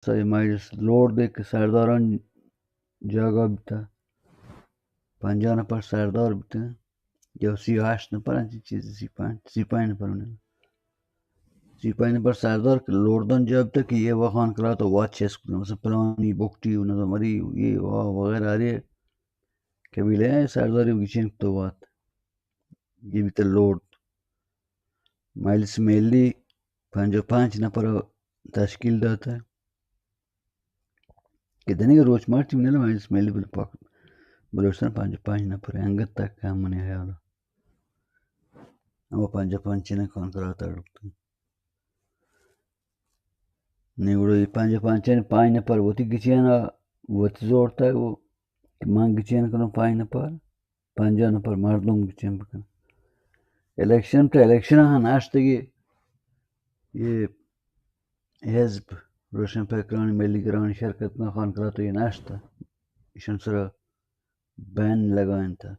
سئے مجلس لوڑ دے کہ سرداران جاگہ بیتا، پنجاہ نفر سردار بیتا، یا سی و ہشت نفر انچی چیز، سی پنج، سی پنج نفر ہونے، سی پنج نفر سردار کہ لوڑدان جاگہ بیتا کہ یہ وخان کلا تو وات چیز کتا، مثلا پلانی بکٹی و نظمری و یہ و وغیرہ ہرے قبیلہ ہیں سرداری و گچین کتا وات۔ یہ بیتا لوڑ۔ مجلس ملی پنجاہ و پنچ نفر تشکیل داتا کہ دنیگہ روچ مرچی منلا مجلس ملی بل پاک بلوچستان پنجاہ و پنچ نفر انگت تک ہم منی خیال ہم پنجاہ و پنچ نے کانکرات اڑکتا۔ نی گڑا یہ پنجاہ و پنچ نے پنچ نفر وتی گچینا وتی زورتا وہ کہ من گچین کنوں پنچ نفر، پنجاہ نفر مردم گچین بکن۔ الیکشن تو الیکشن ہاں ناشتگی یہ حزب روشن فکرانی ملی گرانی شرکت کن خان کلا تو یہ ناشتہ ایشان سرا بین لگائنتا۔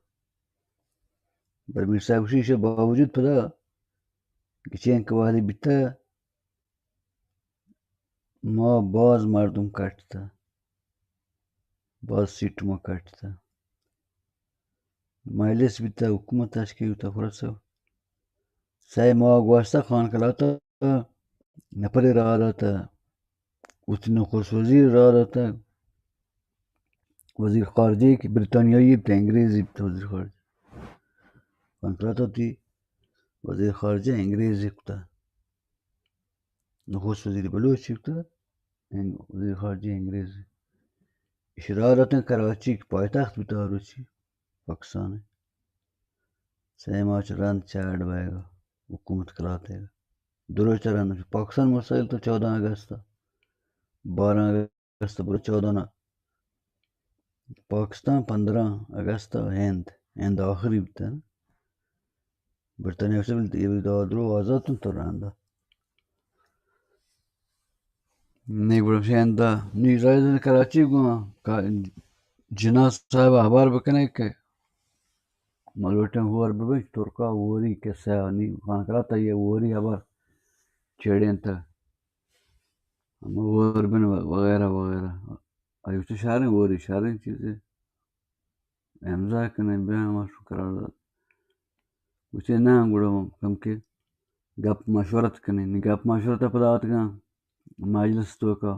بل میر صاحب گوشی ایشی باوجود پدا گچین کہ وہدی بیتا ما باز مردم کٹتا، باز سیٹ ما کٹتا۔ مجلس بیتا، حکومت تشکیل بیتا، خلاصہ سئے ماہ گوشتا خان کلاتا نپرے راہ داتا، وتی نخست وزیر راہ داتا، وزیر خارجہ کہ بریتانیائی بیتا، انگریزی بیتا وزیر خارجہ۔ خان کلاتا وتی وزیر خارجہ انگریزی کتا۔ نخست وزیر بلوچی کتا، انگ-، وزیر خارجہ انگریزی۔ ایشی راہ داتن کراچی کہ پایتخت بیتا آروچی پاکستان۔ سئے ماہ چہ رند چہ اڈ بئیگا، حکومت کلاتیگا۔ دو روچ رند پاکستان مستقل تو چودہ اگست، بارہ اگست برو چودہ نا پاکستان، پندرہ اگست ہند، ہند آخری بیتا نا۔ برطانیہ گوشت بل یہ بل دوا درو آزاد انت تو رندا۔ نی گڑا شیندا نی رائزن کراچی گوں کا-، جناح صاحب ہبار بکنے کہ ملوٹیں ہور ببن ترکا ہوری کسہ نی خان کراتا یہ ہوری ہبار چیڑیں تا ہم ہور بن وغیرہ وغیرہ۔ ایوچ شہریں ہوری شہریں چیزیں امضا کنیں، بیا ما شو قرار دات۔ گوشتے نہ گڑا کم کے گپ مشورت کنیں۔ نی گپ مشورت پدا آتگاں مجلس توکا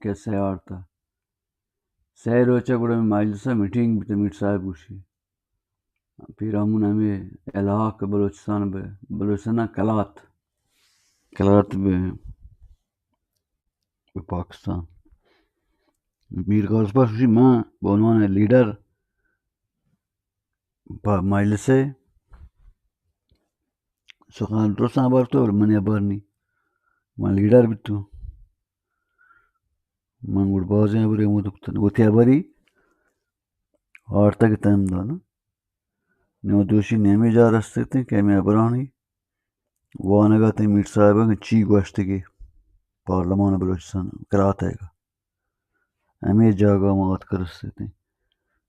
کہ سئے آرتا۔ سئے روچا گڑا مجلس میٹنگ بیتا، میر صاحب گوشی پیرامون ہمیں الحاق بلوچستان بہ، بلوچستان کلات، کلات بہ۔ بہ پاکستان۔ میر غوث بخش گوشی من بہ عنوان لیڈر پہ مجلس ء سخان درستاں ہبر تو منی ہبر نی۔ من لیڈر بیتوں۔ من گڑ بازیں ہبرے ہمود کتن۔ وتی ہبری آرتگ تم دانا۔ نوں دوشی نیمے جاہ رستگتیں کہ ہمے ہبرانی وانگ ء تئی میر صاحب ء چی گوشتگی پارلمان بلوچستان کلات ء ہمے جاگہ ما اتک رستگتیں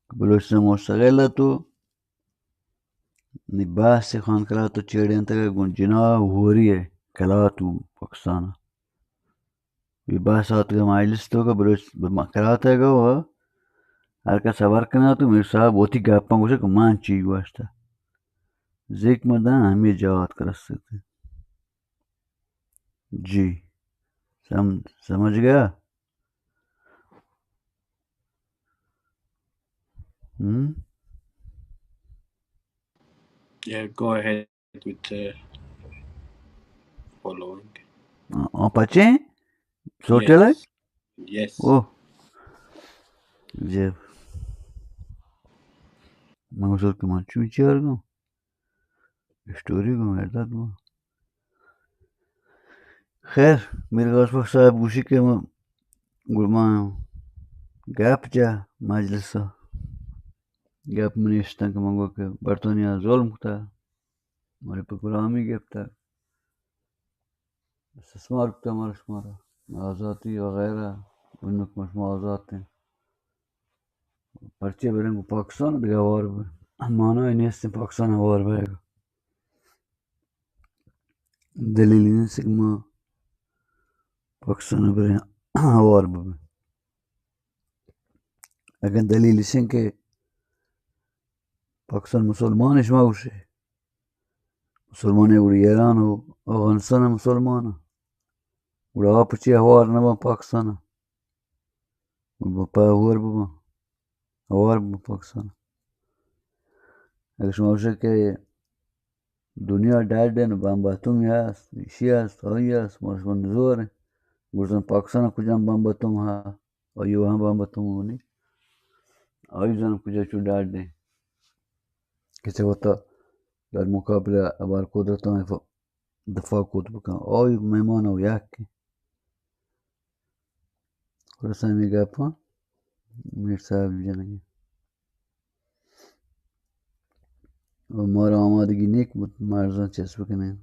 کہ بلوچستان مستقل ء تو نی بحث خان کلات ء چیڑینتگ گوں جناح ہوری ء کلات و پاکستان ء۔ وی بحث آتگ مجلس توکا بلوچ کلات ء گو ہر کس ہبر کنات و میر صاحب وتی گپاں گوشت کہ من چی گوشتہ۔ زیک مداں ہمے جاہ آتک رستگ۔ جی۔ سم-، سمجھ گیا؟ ہم؟ Yeah, go ahead with the following. آ، آ، پچیں؟ سوچ لے؟ Yes. Yes. او۔ جی۔ من گوشت کہ من چون چیار گوں؟ اسٹوری گوں، اعداد گوں۔ خیر، میر غوث بخش صاحب گوشی کہ من گڑ من گپ جا مجلس ء۔ گپ من اشتن کہ من گو کہ برطانیہ ظلم کتا، مارے پہ غلامی گپتا، استثمار کتا مارا شمارا، آزاتی وغیرہ، بنک ما شما آزات ہیں۔ پرچے بریں گوں پاکستان دگہ ہوار بہ، مانا نیست پاکستان ہوار بہ۔ دلیل نیست کہ ما پاکستان بریں ہوار بہ بیں۔ اگاں دلیل اش انت کہ پاکستان مسلمان اش، ما گوشے مسلمان ایں، گڑا ایران و افغانستان ء مسلمان ایں، گڑا آپ چی ہوار نہ باں پاکستان ء؟ گڑا پہ ہوار بہ باں، ہوار بہ باں پاکستان ء۔ اگہ شما گوشے کہ دنیا ڈڈ انت، بمب اتمی ہست، ایشی ہست، آئی ہست، ما شما نزور انت۔ گڑا پاکستان ء کجام بمب اتم ہا؟ آئی ء ہم بمب اتم ہونی۔ آئی زن کجا چو ڈڈ انت کہ چہ وتا در مقابلہ ابر قدرتاں ف-، دفاع کت بکن۔ آئی مہمان ء یک انت۔ خلاصہ ہمے گپاں میر صاحب جنگ ء۔ و مارا آمادگی نیک بوت، مرزاں چست بکنیں،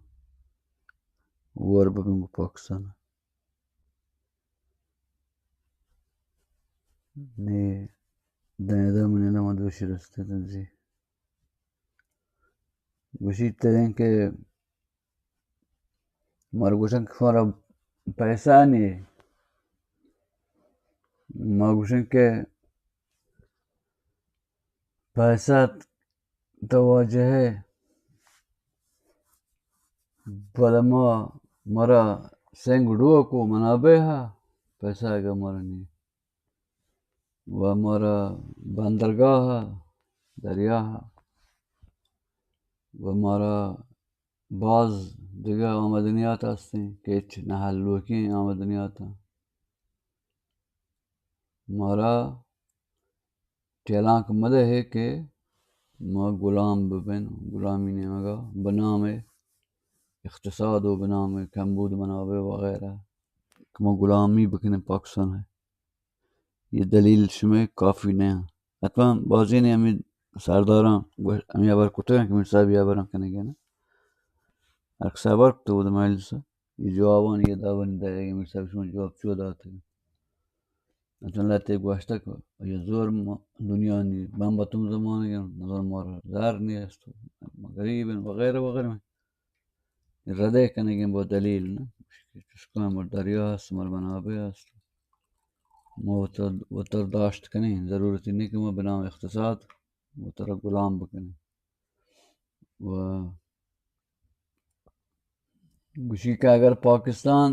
ہوار ببیں گوں پاکستان۔ نی داں ادا منی نام دوشی رستے تنزی۔ گوشی تریں کہ مارا گوشن کہ مارا پیسہ نی۔ ما گوشن کہ پیسہ تو واجہ ہے، بلے ما، مارا سنگ ڈوک و منابع ہا، پیسہ اگہ مارا نی۔ و مارا بندرگاہ ہا، دریا ہا، و مارا باز دگہ آمدنیات ہستیں کہ ہچ نہ ہلوکیں آمدنیات۔ مارا ٹیلانک مدہ ہے کہ ما غلام ببین، غلامی نیمگا بنام اقتصاد و بنام کمبود منابع وغیرہ کہ ما غلامی بکنیں پاکستان ہے۔ یہ دلیل شمئے کافی نہ انت۔ حتماً بازینے ہمے سرداراں گوش-، ہمے ہبر کتگ انت کہ میر صاحب یہ ہبراں کنگ ء نہ۔ ہر کس ہبر کتگ بود مجلس ء۔ یہ جوابانی یہ دابانی دئیگ ء، میر صاحب شما جواب چو داتگ؟ اچھا لہتے گوشتگ یہ زور م-، دنیا نی بمب اتم زمانگ ء، نظر مارا زر نیست، ما غریب ہیں وغیرہ وغیرہ۔ ردے کنگیں با دلیل نہ، چشکاں مر دریا ہست، مر منابع ہست۔ ما وتر، وتر داشت کنیں، ضرورتی نہیں کہ ما بنام اقتصاد وتر غلام بکنیں۔ و گوشی کہ اگر پاکستان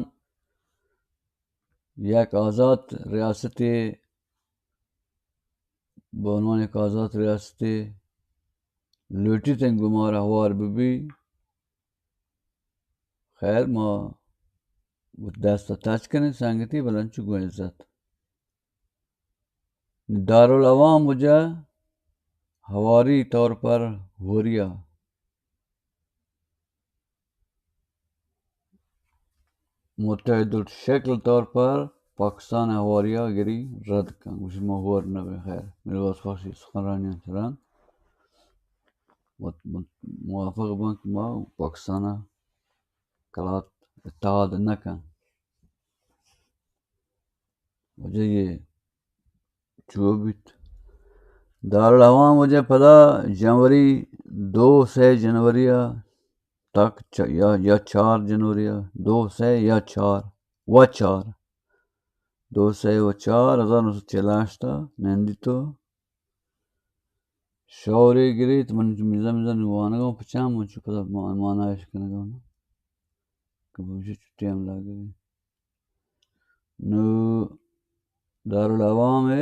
یک آزات ریاستے، بہ عنوان یک آزات ریاستے لوٹیت انت گوں مارا ہوار بہ بی، خیر ما وت دست ء تچ کنیں سنگتی، بلے انچو گوں عزت۔ دارالعوام وجہ ہواری طور پر ہوریا، متحد الشکل طور پر پاکستان ء ہواریا گری رد کن، گوشی ما ہور نہ بیں۔ خیر، میرے باز خوشی سخنرانی سران مت-، مت-، موافق بن کہ ما پاکستان ء کلات اتحاد نہ کن۔ وجہ یہ چو بیت۔ دارالعوام وجہ پدا جنوری دو، سئے جنوری ء تک چ-، یا، یا چار جنوری ء، دو، سئے یا چار، و چار، دو، سئے و چار، ہزار نو سد چل ہشت ء نندی تو شورے گریت، من چو میزان میزان وانگاں پچاں، من چو پدا ما-، مانائش کنگاں کہ بوشی چو ٹیم لگے۔ نو دارالعوام ء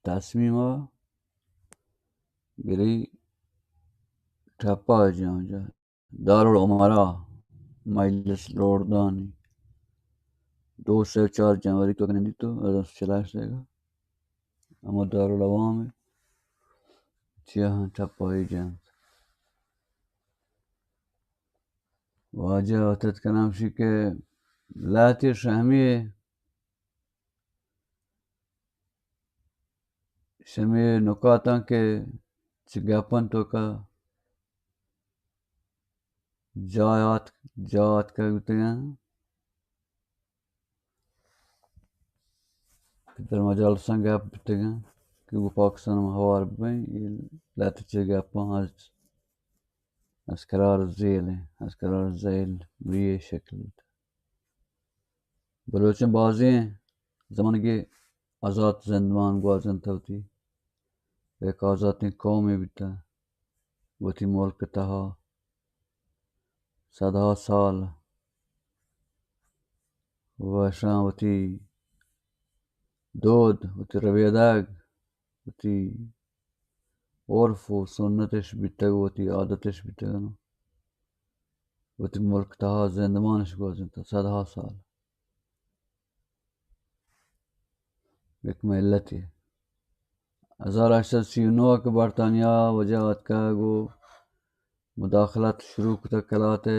تصمیم ء گری ٹپا جاں جا دارالعمرا مجلس لوردانی دو، سئے، چار جنوری تو کنندی تو از چلاش دے گا۔ اما دارالعوام ء چیا ہاں ٹپائی جنت۔ واجہ وتت کناں گوشی کہ لہتے شہمی، شہمی نکاتاں کہ چہ گپاں توکا جا آت، جا آتکگ بوتگاں۔ کہ در مجالساں گپ بیتگاں کہ گوں پاکستان ما ہوار ببیں، اے لہتے چہ گپاں از، از قرار زیل ایں، از قرار زیل بی اے شکل بیت۔ بلوچاں بازیں زمانگے آزات زندمان گوازینتہ وتی، یک آزاتیں قومے بیتہ، وتی ملک ءِ تہا صدہا سال وشاں وتی دود، وتی ربیدگ، وتی عرف و سنتش بیتگ، وتی عادتش بیتگ، وتی ملک تہا زندمانش گوازینتہ صدہا سال۔ یک ملتے۔ ہزار ہشت سد سی و نو کہ برطانیہ واجہ آتکگ و مداخلت شروع کتگ قلات ءِ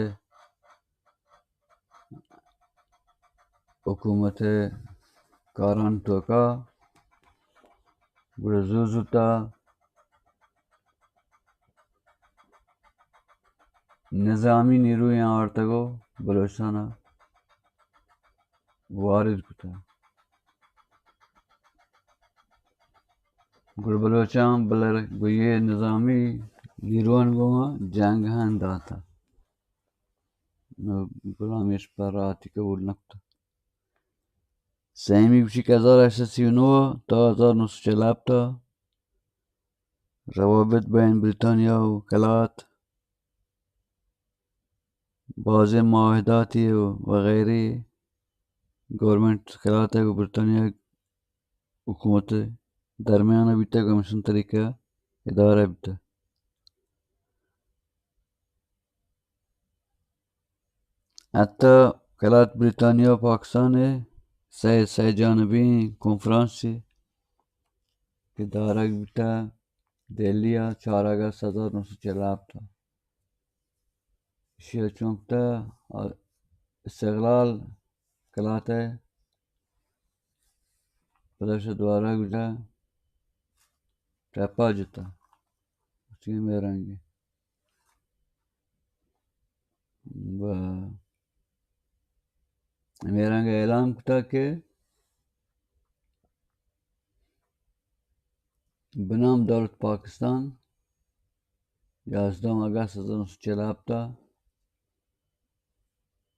حکومت ءِ کارانی توکا، گڑا زو زوتا نظامی نیرویاں آرتگ و بلوچستان ءَ وارد کتگ۔ گڑا بلوچاں بلر گویے نظامی نیروان گوما جنگ ہم داتا۔ غلامی اش پر آتی قبول نکتا۔ سیمی گوشی کہ ہزار ہشت سد سی و نو تا ہزار نو سد چل ہپت روابط بین بریتانیا و کلات بازیں معاہداتی و وغیرہ گورنمنٹ کلات ء گوں برطانیہ حکومت ء درمیان ء بیتگ، ہمیشن طریقہ ادارہ بیتگ۔ حتی کلات بریطانیہ و پاکستان ء سہ، سہ جانبی کانفرنس کہ دارگ بیتگ دہلی ء چار اگست ہزار نو سد چل ہپت ء۔ ایشی ء چونکتہ استقلال کلات ء پدا شہ دوارگ بیتہ ٹپا جتہ۔ اسی ہمے رنگی و ہمے رنگ اعلان کتہ کہ بنام دولت پاکستان یازدہ اگست ہزار نو سد چل ہپت ء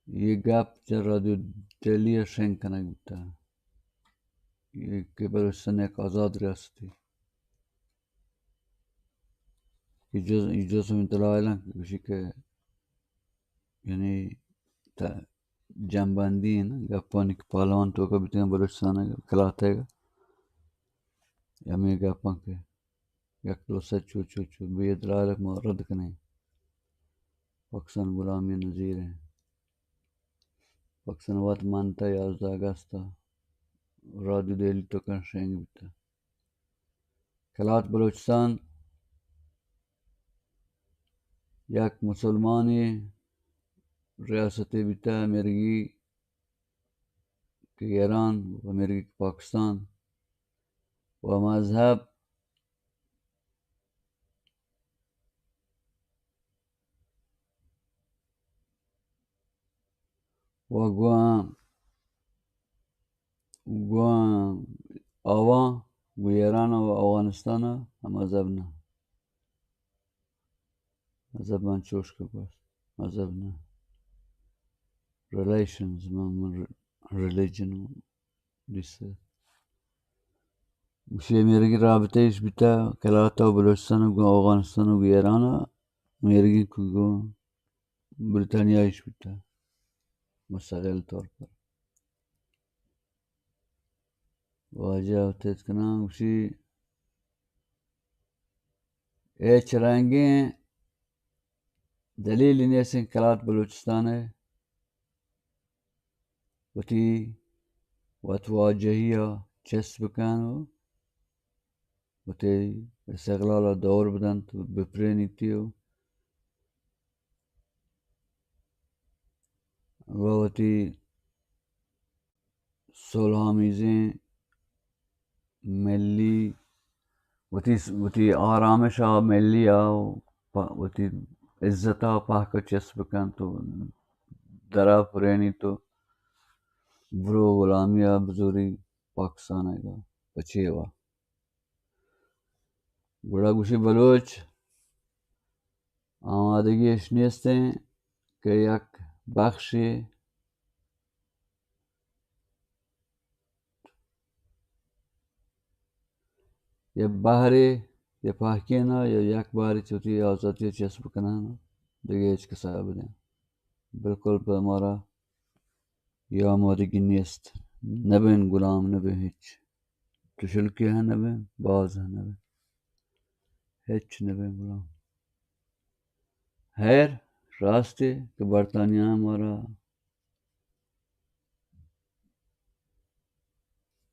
یہ گپ چہ رادیو دہلی ء شنگ کنگ بوتہ۔ یہ کہ بلوچستان یک آزاد ریاستی۔ یہ جز، یہ جز ہمیں دلائل ہیں کہ گوشی کہ یعنی تا جمبندی ہیں نا، گپانی کہ پارلیمان توکا بیتگاں بلوچستان ء کلات ء، ہمے گپاں کہ یک دو سد چو چو چو بے دلائل ما رد کنیں۔ پاکستان غلامی نظیر ہیں۔ پاکستان وت منتہ یازدہ اگست ء رادیو دہلی توکا شنگ بیتہ۔ کلات بلوچستان یک مسلمانی ریاستے بیتہ، مرگی کہ ایران و مرگی کہ پاکستان و مذہب و گواں، گواں آواں گوں ایران و افغانستان ء مذہب نہ۔ مذہب من چوش کہ گوشت، مذہب نہ۔ ریلیشنز، من، من ریلیجن دیست۔ گوشی میرگی رابطہ ایش بیتا کلاتا و بلوچستان و گوں افغانستان و گوں ایران ء، میرگی کہ گوں بریتانیا ایش بیتا مستقل طور پر۔ واجہ تیت کناں گوشی، ہچ رنگیں دلیل نیست کہ کلات بلوچستان ء وتی وت واجہی ء چست بکن و وتی استقلال ء دور بدنت و بپرینیتی و و وتی صلح آمیزیں ملی، وتی، وتی آرامش ء ملی ء پ-، وتی عزت ء پہک ء چست بکنت و درا پرینیت و برو غلامی ء بزوری پاکستان ء پچے وا۔ گڑا گوشی بلوچ آمادگی اش نیستیں کہ یک بخشے، یا بہرے، یا پہکینا، یا یک بارے چوتی آزاتی چست بکنن، دگہ ہچ کسا بدیں۔ بالکل پہ مارا یا آمادگی نیست۔ نبین غلام، نبین ہچ۔ تشلکی ہم نبین، باز ہم نبین۔ ہچ نبین غلام۔ ہیر، راستے کہ برطانیہ مارا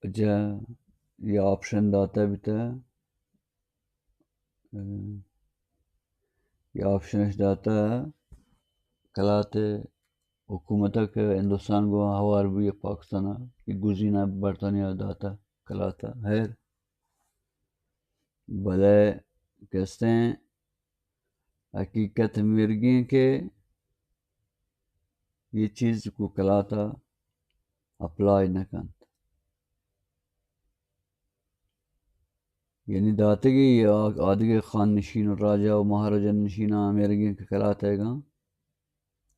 جا یہ آپشن داتا بیتا، یہ آپشن اش داتا کلات حکومت کہ ہندوستان گو ہوار بی پاکستان، یہ گزینہ برطانیہ داتا کلاتا۔ ہیر، بلے کستیں حقیقت مرگیں کہ یہ چیز کو کلاتا اپلائی نہ کنت۔ یعنی داتگی یا آدگہ خان نشین و راجہ و مہاراجہ نشیناں مرگیں کہ کلاتیگاں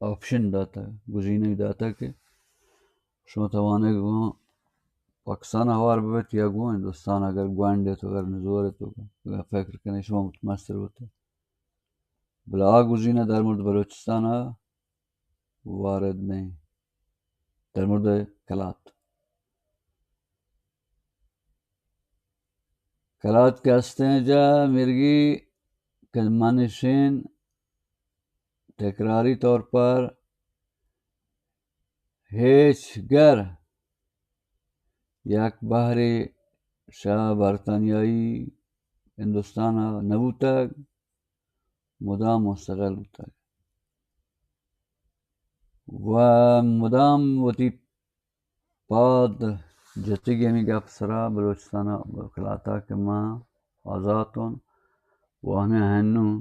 آپشن داتا، گزینگ داتا کہ شما توانگ گوں پاکستان ہوار ببیت یا گوں ہندوستان، اگر گوانڈ ہے تو اگر نزور ہے تو اگر فکر کنے شما متمستر ہوتے۔ بلے آ گزینہ در مورد بلوچستان ء وارد نہ انت۔ در مورد کلات، کلات کہ ہستیں جا مرگی کہ منشین تکراری طور پر ہیچ گر یک بہرے شہ برطانیائی ہندوستان ء نہ بوتگ، مدام مستقل بوتگ و مدام وتی پاد جتگی ہمے گپ سرا بلوچستان ء کلاتا کہ ما آزات اوں و ہمے ہنوں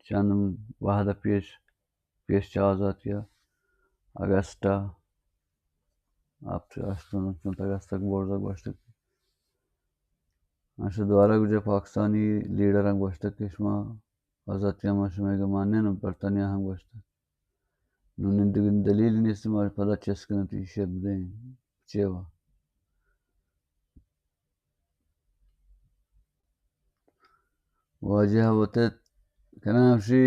چند وہد پیش پیش چہ آزاتی ء اگست ء ہپت، ہشت، چنت اگست ء برز ء گوشتگ۔ انچو دوارگ جا پاکستانی لیڈراں گوشتگ کہ شما آزاتی ء ما شمئیگ ء مانین ء برطانیہ ہم گوشتگ۔ نون دگہ دلیل نیست ما پدا چست کنیں تو ایشی ء بدیں چے وا۔ واجہ وت کناں ہمشی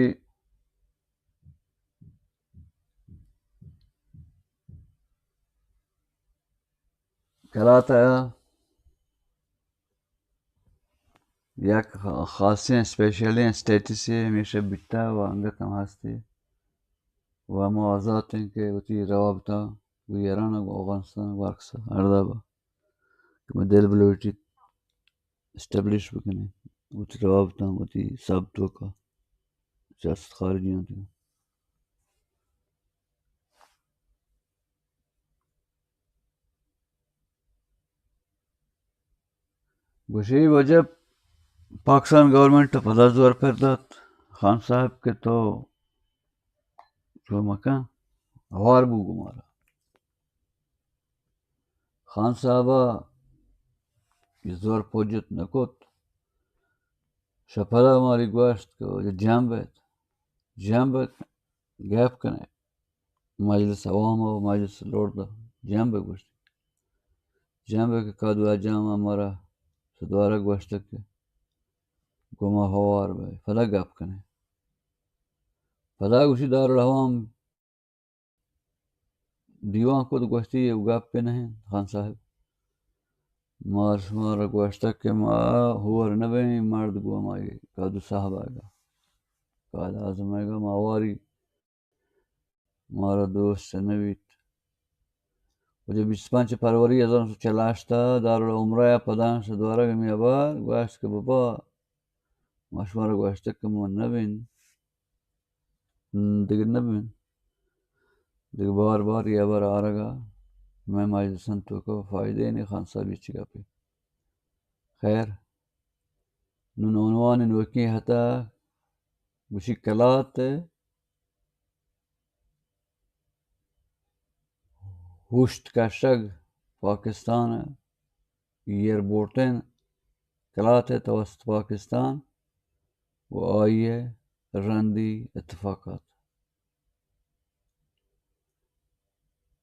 کلات ء یک خاصیں اسپیشلیں اسٹیٹسے ہمیشہ بیتا و انگت ہم ہستی و ہما آزات انت کہ وتی روابطاں گوں ایران ء گوں افغانستان ء گوں ہرکس ء ہر داب ء کہ مئے دل بلوٹیت اسٹیبلش بکنیں وتی روابطاں وتی سب توکا سیاست خارجی آں تکا۔ گوشی وجہ پاکستان گورنمنٹ ء پدا زور پر دات خان صاحب کہ تو چو مکن ہوار بو گو مارا۔ خان صاحب ء یہ زور پوجت نہ کت۔ شپدا ماری گوشت کہ واجہ جنب بیت، جنب بیت، گپ کنے۔ مجلس عوام ء مجلس لوڑ دا جنب گوشت۔ جنب کہ کادو جام مارا سدوارا گوشتک کہ گما ہوار بے، پدا گپ کنے۔ پدا گوشی دارالعوام دیوان کت گوشتی، یہ گپ پہ نہیں خان صاحب۔ مار شمار گوشتک کہ ما ہور نہ بیں، مرد گو ہمائی قادو صاحب آئے گا، قائد اعظم آئے گا، ما واری مارا دوست نہ بیت۔ و جب بیست پنچ فروری ہزار نو سو چل ہشت دارالعمرہ پدان سے دوارگ ہمیں ابا گوشت کہ بابا ما شمارا گوشتک کہ ما نہ بیں۔ دگہ نہ بین۔ دگہ بار بار یہ ہبر آرگا مئے مجلساں توکا فائدہ نہیں، خان صاحب ہچ گپے۔ خیر، نون عنوان نوکی ہتا گوشی کلات ہوشت کشگ پاکستان ایئر بورٹن کلات توسط پاکستان و آئی رندی اتفاقات۔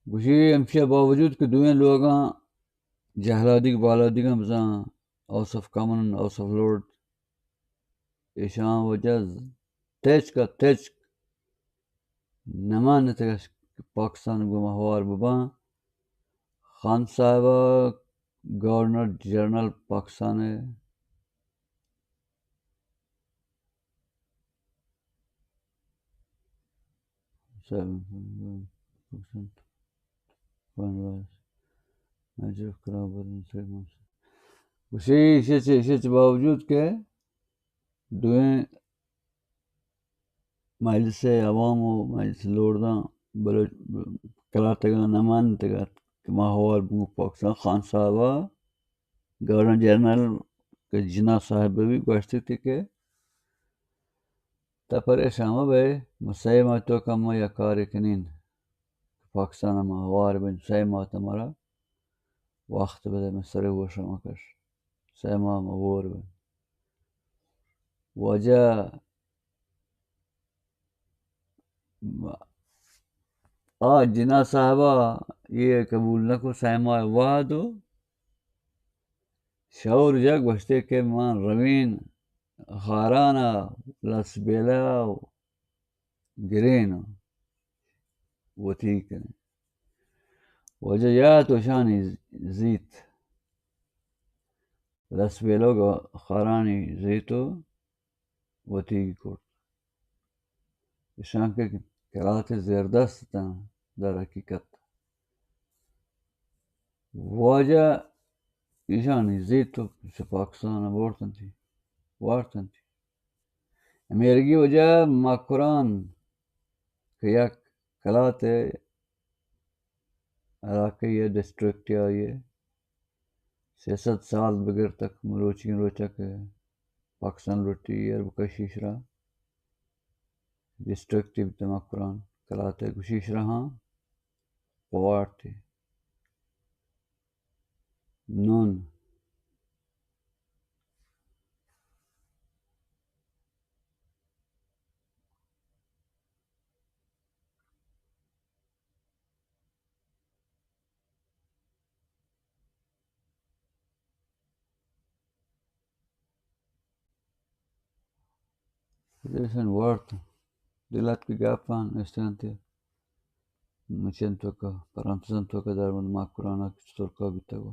گوشی ہمشی باوجود کہ دوئیں لوگاں جہلادیگ بالادیگاں بزاں house of common, house of lord, ایشاں وجہ تچک ءَ تچک نہ مانتگ اش کہ پاکستان گوں ما ہوار بباں۔ خان صاحب ءَ گورنر جنرل پاکستان ءِ گوشی ایشی چہ، ایشی چہ باوجود کہ دوئیں مجلس عوام و مجلس لورداں بلوچ قلاتگاں نہ مانتگ ات کہ ما ہوار بوں پاکستان۔ خان صاحب ءَ گورنر جنرل کہ جناح صاحب بہ بی گوشت کہ تہ پریشان مہ بئے، ما سئے ماہ توکا ما یک کارے کنین۔ پاکستان ءَ ما ہوار بین، سئے ماہ تہ مارا وخت بدئے، مئے سر ءِ ہوش ءَ مکش، سئے ماہ ما ہور بین۔ واجہ آ جناح صاحب ءَ اے قبول نہ کو، سئے ماہ وہد و شعور جا گوشتے کہ من روین خاران ءَ لسبیلہ ءَ گرین ءَ وتی کنیں۔ واجہ یات و شانی زیت، لسبیلہ ءَ خارانی زیت و وتی کرت۔ اشان کہ قلات زیردست اتاں در حقیقت۔ واجہ ایشانی زیت و چہ پاکستان ءَ بورتنتی، وارتنتی۔ امیرگی واجہ مکران کہ یک قلات علاقہ یا ڈسٹرکٹ یا یہ سیصد سال بگر تک مروچی روچک پاکستان لوٹی عرب کشی شرا ڈسٹرکٹ بیتا مکران قلات گوشی شرا ہاں قوارتی نون۔ ایشان وارت دلات کہ گاپان اشتگنتی مچین توکا، پرانتزن توکا درمند ماکرانا کہ چطور کا بیتگو،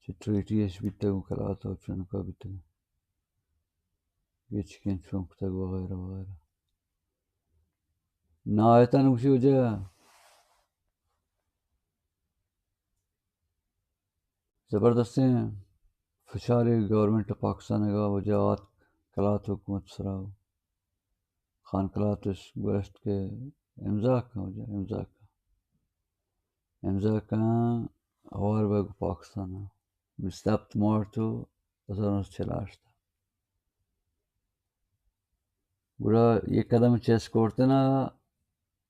چہ ٹریٹی اش بیتگو، کلاتا و چنکا بیتگو، گچکین چون کتگ وغیرہ وغیرہ۔ نہایتاً گوشی وجہ زبردستیں فشارے گورنمنٹ پاکستان ءَ وجہ آت کلات حکومت سرا۔ خان کلاتش گوشت کہ امضا کن وجہ، امضا کن۔ امضا کن، ہوار بہ پاکستان ءَ۔ بیست ہپت مارچ و ہزار نو سد چل ہشت۔ گڑا یک قدم چست کرتنا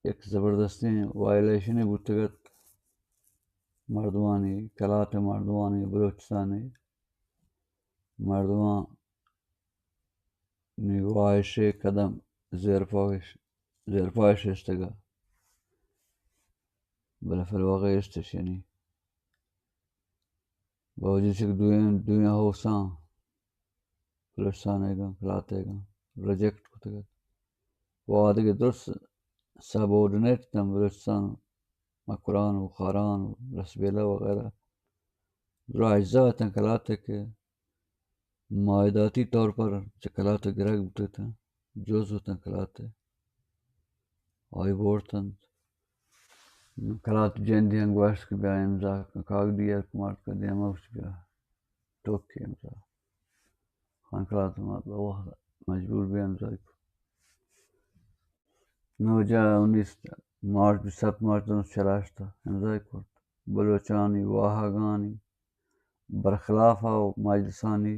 یک زبردستیں وائلیشنے بوتگ ات مردمانی، کلات مردمانی، بلوچستانی مردمانی واہش قدم زیرپاش، زیرپاش اشتگا، بلے فی الواقع اشتش یعنی باوجود چہ دوئیں، دوئیں ہاؤساں بلوچستان ءَ گاں، کلات ءَ گاں ریجیکٹ کتگ ات۔ و آدگہ درست سب آرڈینیٹ اتاں بلوچستان، مکران و خاران و لسبیلہ وغیرہ درا اجزا اتاں کلات ءَ کہ معاہداتی طور پر چہ کلات ءَ گرگ بوتگ اتاں، جز اتاں کلات ءَ۔ آئی بورتنت۔ کلات جندی ہم گوشت کہ بیا امضا کن، کاگدی یک مارت کن دیما گوشت بیا ٹوکی امضا۔ خان کلات ما بہ وخت مجبور بیا امضا کن۔ نوجہ انیس مارچ، بیست ہپت مارچ دو ہزار چل ہشت امضا کرت۔ بلوچانی واہگانی برخلاف و مجلسانی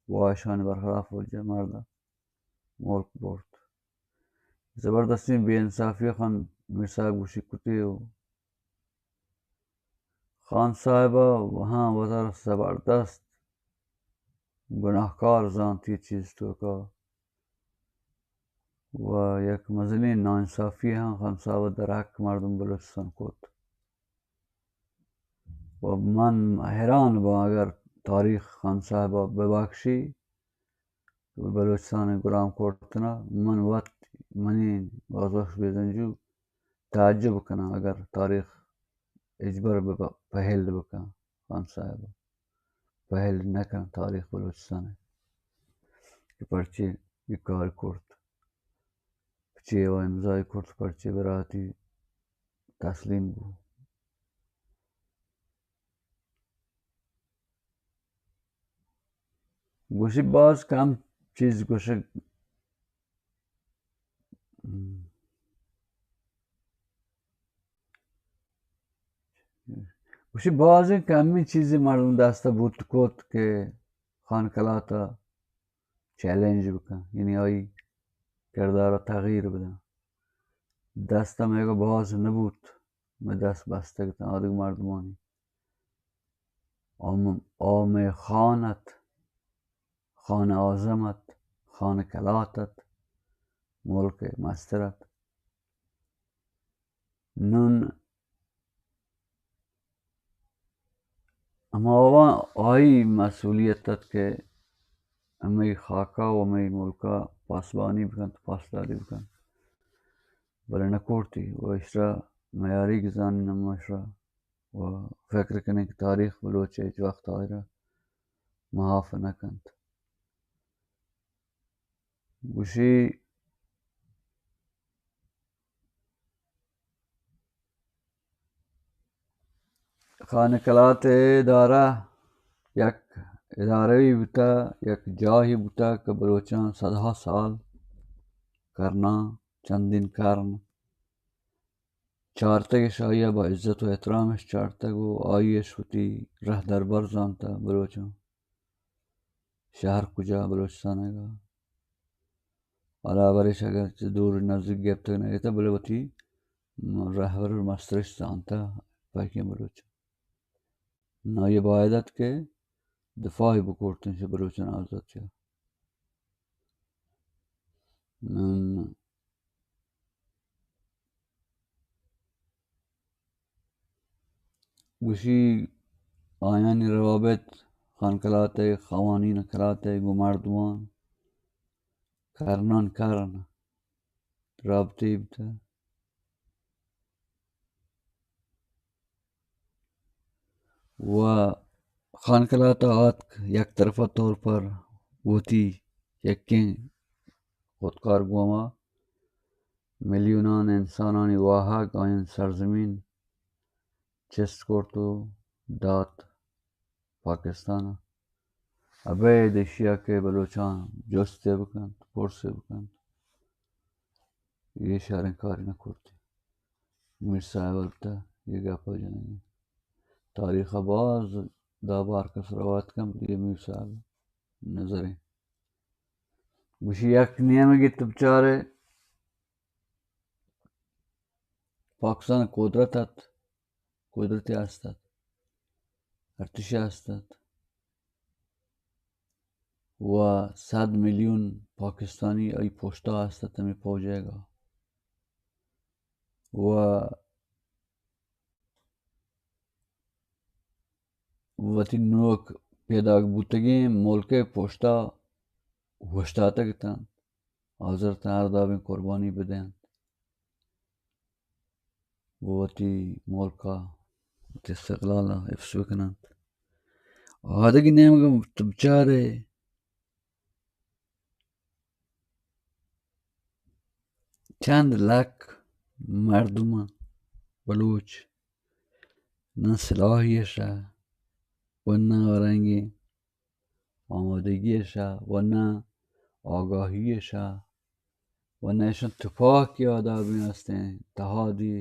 واہشانی برخلاف و جہ مرد ملک برت۔ زبردستیں بے انصافی خان میر صاحب گوشی کتی و خان صاحب ءَ ہاں وتارا زبردست گناہکار زانتی چیز توکا و یک مزنیں ناانصافی ہاں خان صاحب در حق مردم بلوچستان کت۔ و من حیران باں اگر تاریخ خان صاحب ءَ ببخشی، بلوچستان ءِ گلام کرتنا، من وت، منی بازوش بزنجو تعجب کناں اگر تاریخ ہچبر بہ پہل بکن، خان صاحب پہل نہ کن تاریخ بلوچستان ءِ کہ پرچے اے کار کرت، چے و امضای کرت، پرچے براتی تسلیم بو۔ گوشی باز کم چیز گوشگ، گوشی بازیں کمی چیزی مردم دست بوت کت کہ خان کلات ءَ چیلنج بکن، یعنی آئی کردار ءَ تغییر بدن۔ دست ءَ مئیگا باز نبوت، مئے دست بستگ اتاں آدگ مردمانی۔ آ م-، آ مئے خان ات، خان اعظم ات، خان کلات ات، ملک مستر ات۔ نون ہما وان آئی مسئولیت ات کہ ہمے خاکا و ہمے ملکا پاسبانی بکنت، پاسداری بکنت، بلے نکورتی و اشرا میاری گزانی نمو اشرا و فکر کنیں کہ تاریخ بلوچ ہچ وقت آئرا معاف نہ کنت۔ گوشی خان کلات ادارہ یک ادارہی بوتا، یک جاہی بوتا کہ بلوچاں صدہا سال، کرناں، چندین کرن چارتگ اش، آئی ء با عزت و احترام اش چارتگ و آئی اش وتی رہ دربر زانتا بلوچاں۔ شہر کجا بلوچستان ء گا؟ حالا برش اگر چہ دور نزدیک گپتگ نہ گتا، بلے وتی رہبر و مسترش زانتا پاکیں بلوچ۔ نائی باید ات کہ دفاعی بکورتن چہ بلوچان آزات چہ۔ من گوشی آیانی روابط خان کلات ء، خوانین کلات ء گوں مردمان کرنان کرن رابطے بوتہ و خان کلات ء آتک یک طرفہ طور پر وتی یکیں خودکار گوما ملیونان انسانانی واہگ آیان سرزمین چست کرت و دات پاکستان ء۔ ابید ایشی ء کہ بلوچاں جستے بکنت، پرسے بکنت، اے شریں کارے نہ کرتی۔ میر صاحب البتہ اے گپ ء جنگی۔ تاریخ ء باز دابار کس روایت کن، بلے میر صاحب نظریں۔ گوشی یک نیمگے تو بچارے پاکستان قدرت ات، قدرتی است ات، ارتشی است ات و صد میلیون پاکستانی آئی پشتا است ات ہمیں پوجے گا و وتی نوک پیداک بوتگیں ملک ء پشتا اوشتاتگ اتنت، حاضر اتنت ہر دابیں قربانی بدینت و وتی ملک ء، وتی استقلال ء حفظ بکننت۔ آدگی نیمگ ء تو بچارے چند لک مردم بلوچ نہ سلاحی اش ء و نہ رنگیں آمادگی اش ء و نہ آگاہی اش ء و نہ اشاں تپاک یاد آبیں استیں تہادی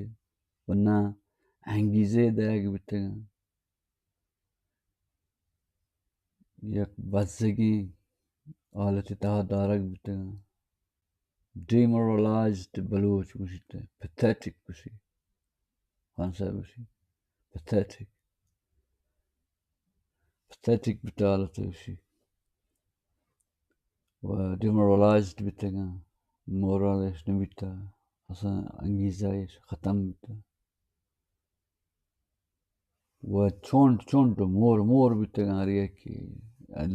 و نہ انگیزے دئیگ بیتگ انت۔ یک بزگیں حالت تہا دارگ بیتگ انت۔ ڈیمورلائزڈ بلوچ گوشیت، پتھیٹک گوشی، خان صاحب گوشی، پتھیٹک، پتھیٹک بیتگ حالت گوشی۔ و ڈیمورلائزڈ بیتگ انت، مورالش نبیتگ، اصلاً انگیزہ اش ختم بیتگ۔ و چونڈ چونڈ و مور مور بیتگاں، ہر یکے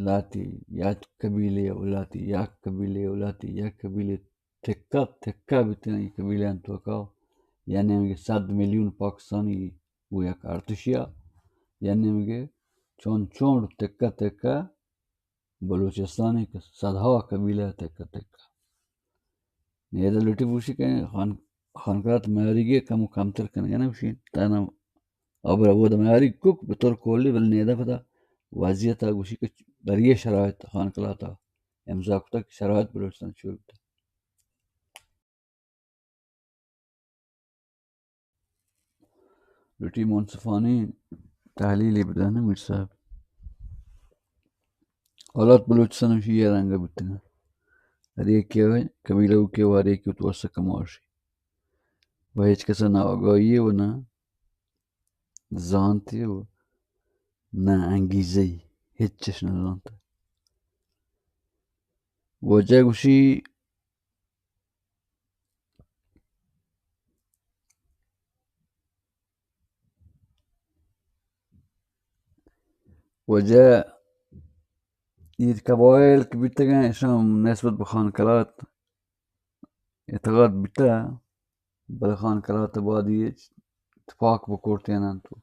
لاتی یک قبیلے و لاتی یک قبیلے و لاتی یک قبیلے، تکہ تکہ بیتگاں اے قبیلہاں توکا، یا نیمگے صد میلیون پاکستانی گوں یک ارتشیا، یا نیمگے چونڈ چونڈ تکہ تکہ بلوچستان ء کہ صدہا قبیلہ تکہ تکہ۔ نیدہ لوٹی بوشی کہ خان، خانقلات میاریگی کم و کمتر کنگا نہ بوشی، تانا ابر بود میاریگ کک بطور کلی، بل نیدہ پدا وضعیت گوشی کہ بریے شرائط خانقلات امضا کتا کہ شرائط بلوچستان چور بوتا۔ لوٹی منصفانہ تحلیلے بدنت میر صاحب۔ حالات بلوچستان ہمیشی اے رنگ بوتگ انت۔ ہر یکے ء قبیلہ و کہ ہر یکے وت وس ء کماشے و ہچ کس ء نہ آگاہی و نہ زانتے و نہ انگیزہ، ہچ چش نہ زانت۔ وجہ گوشی وجہ اے قبائل کہ بیتگاں، ایشاں نسبت بہ خان قلات اعتقاد بیتہ، بلے خان قلات ء بعد اے تپاک بکرتین انت و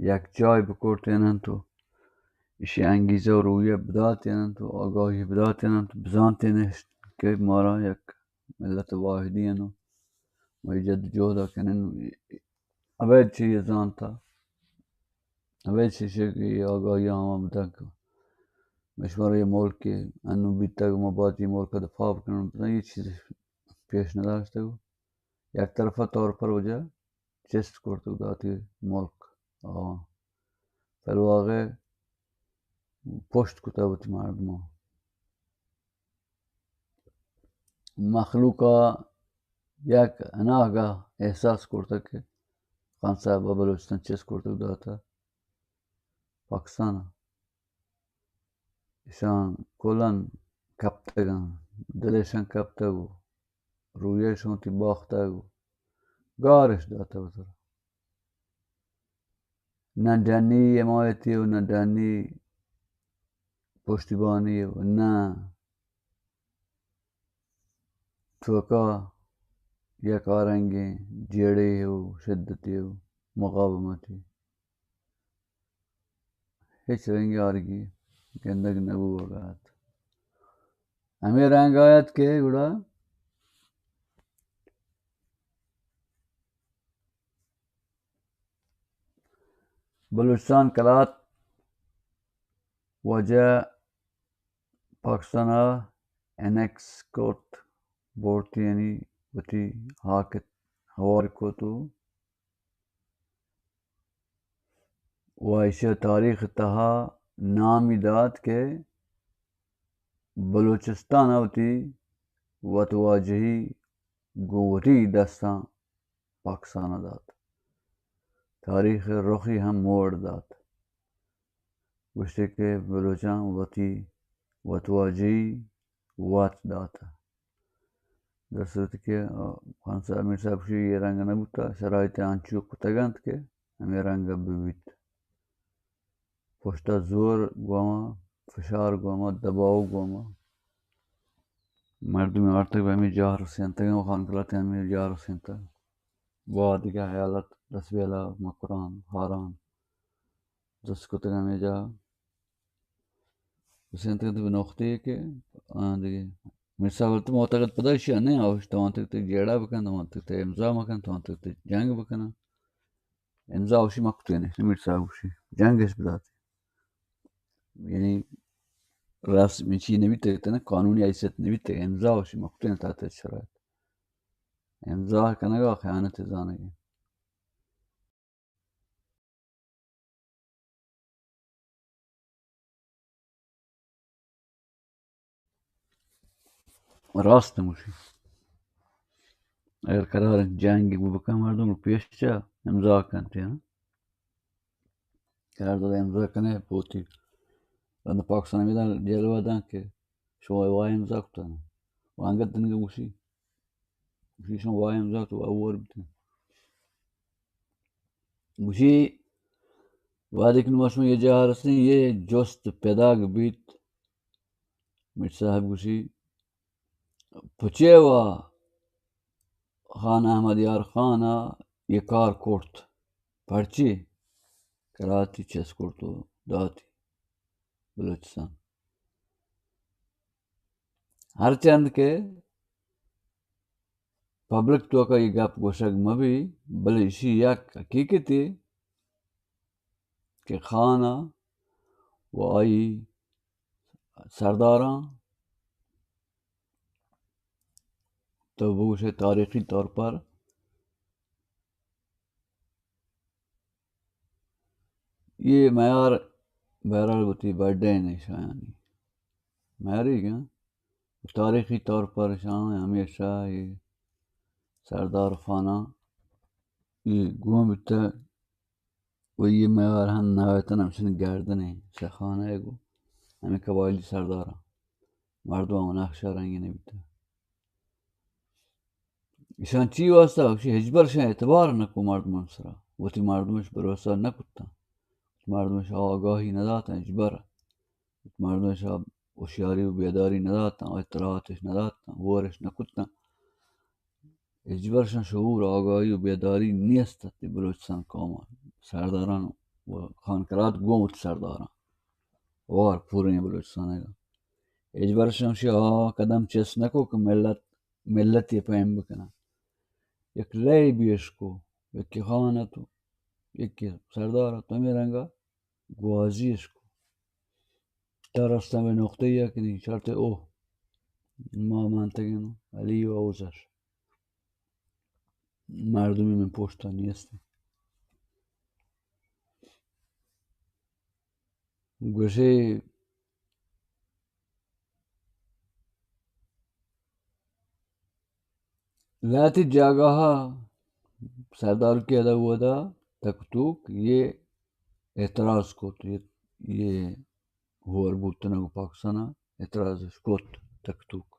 یک جاہ بکرتین انت و ایشی انگیزہ و رویہ بداتین انت و آگاہی بداتین انت، بزانتین اش کہ مارا یک ملت واحدی انت و ما اے جد و جہد ء کنن۔ ابید چہ اے زانتا، ابید چہ ایشی کہ آگاہی آواں بدن کہ مشمار اے ملک انو بیتگ، ما باید اے ملک ء دفاع بکنن، بزاں اے چیز پیش نداشتگ۔ یک طرفہ طور پر وجہ چست کرتگ داتی ملک آواں۔ فی الواقع پشت کتہ وتی مردماں۔ مخلوق ء یک اناگہ احساس کرتگ کہ خان صاحب ء بلوچستان چست کرتگ داتہ پاکستان ء۔ ایشاں کلاں کپتگاں، دلشاں کپتگ و رویشاں وتی باختگ و گارش داتگ وترا۔ نہ ڈنی حمایتی و نہ ڈنی پشتیبانی و نہ توکا یک آرنگیں جیڑے و شدتی و مقاومتی۔ ہچ رنگی آرگی گندگ نہ بوگ ء ات۔ ہمے رنگ ء ات کہ گڑا بلوچستان کلات واجہ پاکستان ء انیکس کت، بورتیانی وتی ہاک ء ہوار کت و و ایشی ء تاریخ ء تہا نامی دات کہ بلوچستان ء وتی وتواجہی گوں وتی دستاں پاکستان ء دات۔ تاریخ ء رخی ہم موڑ دات۔ گوشتے کہ بلوچاں وتی وتواجہی وت دات۔ در صورتی کہ، آ، خان صاحب، میر صاحب گوشی، اے رنگ نہ بوتا، شرائط انچو کتگ انت کہ ہمے رنگ بہ بیت۔ پشتا زور گوما، فشار گوما، دباؤ گوما مردم آرتگ، بہ ہمے جاہ رسینتگ، خان کلات ہمے جاہ رسینتگ۔ با دگہ حیالت، دسبیلا، مکران، ہاران، دست کتگ ہمے جاہ۔ گوشنت کہ بہ نقطے کہ آ دگہ مرسا ولت معتقد پدا ایشی ء نہ آوشت، توانتگ تئی جیڑہ بکن، توانتگ تئی امضا مکن، توانتگ تئی جنگ بکن۔ امضا اوشی مکتین، مرسا اوشی جنگ اش بدات۔ یعنی رسمی چی نبیتگ، تنا قانونی حیثیت نبیتگ، امضا اوشی مکتین تحت شرائط۔ امضا کنگا خیانت زانگی۔ راست گوشی۔ اگر قرار جنگ بو بکن مردم رو پیش چا امضا کنتے ہیں۔ قرار داد امضا کنے پوتی۔ رند پاکستان میدان جلوہ دان کہ شما وای امضا کتن۔ وانگت دنگا گوشی۔ گوشی شما وای امضا تو اوور بتن۔ گوشی، وہدے کہ نوں ما شما اے جاہ رسیں، اے جست پیداگ بیت، میر صاحب گوشی، پچے وا خان احمد یار خان ءَ اے کار کرت، پرچے کراتی چست کرت و داتی بلوچستان۔ ہرچند کہ پبلک توکا اے گپ گوشگ مہ بی، بلے ایشی یک حقیقتے کہ خان ءَ و آئی سرداراں تو بگوشے تاریخی طور پر اے میار بہرحال وتی برڈے نے شایانی میاری گا تاریخی طور پر شان ہمیشہ اے سردار خاناں اے گون بیتہ و اے میار ہم نہایتاً ہمشن گردن ءَ شہ خانہ ءَ گو ہمیں قبائلی سرداراں مردم ہم نقشہ رنگی نہ بیتہ۔ ایشاں چی واسطہ؟ گوشی ہچبر شاں اعتبار نہ کو مردماں سرا، وتی مردمش بھروسہ نہ کتاں، مردمش آگاہی نہ داتاں ہچبر، مردمش ہوشیاری و بیداری نہ داتاں، اطلاعاتش نہ داتاں، ورش نہ کتاں۔ ہچبر شاں شعور، آگاہی و بیداری نیست ات بلوچستان قوم سرداران و خان قرات گوں وتی سرداراں وار پوریں بلوچستان ءَ۔ ہچبر شاں شی آ قدم چست نہ کو کہ ملت ملتے پیم بکناں۔ یک لئے بیش کو، یکے خان اتو، یکے سردار اتو، ہمے رنگا گوازی اش کو۔ تا رستہ میں نقطہ یا کنی چارتے او ما مانتگن علی و اوزش مردمی من پوشتا نیستی۔ گوشے لہتے جاگہا سردار کہ ادا اودا تک توک یہ اعتراض کت، یہ، یہ ہور بوتنگ پاکستان اعتراض کت تک توک۔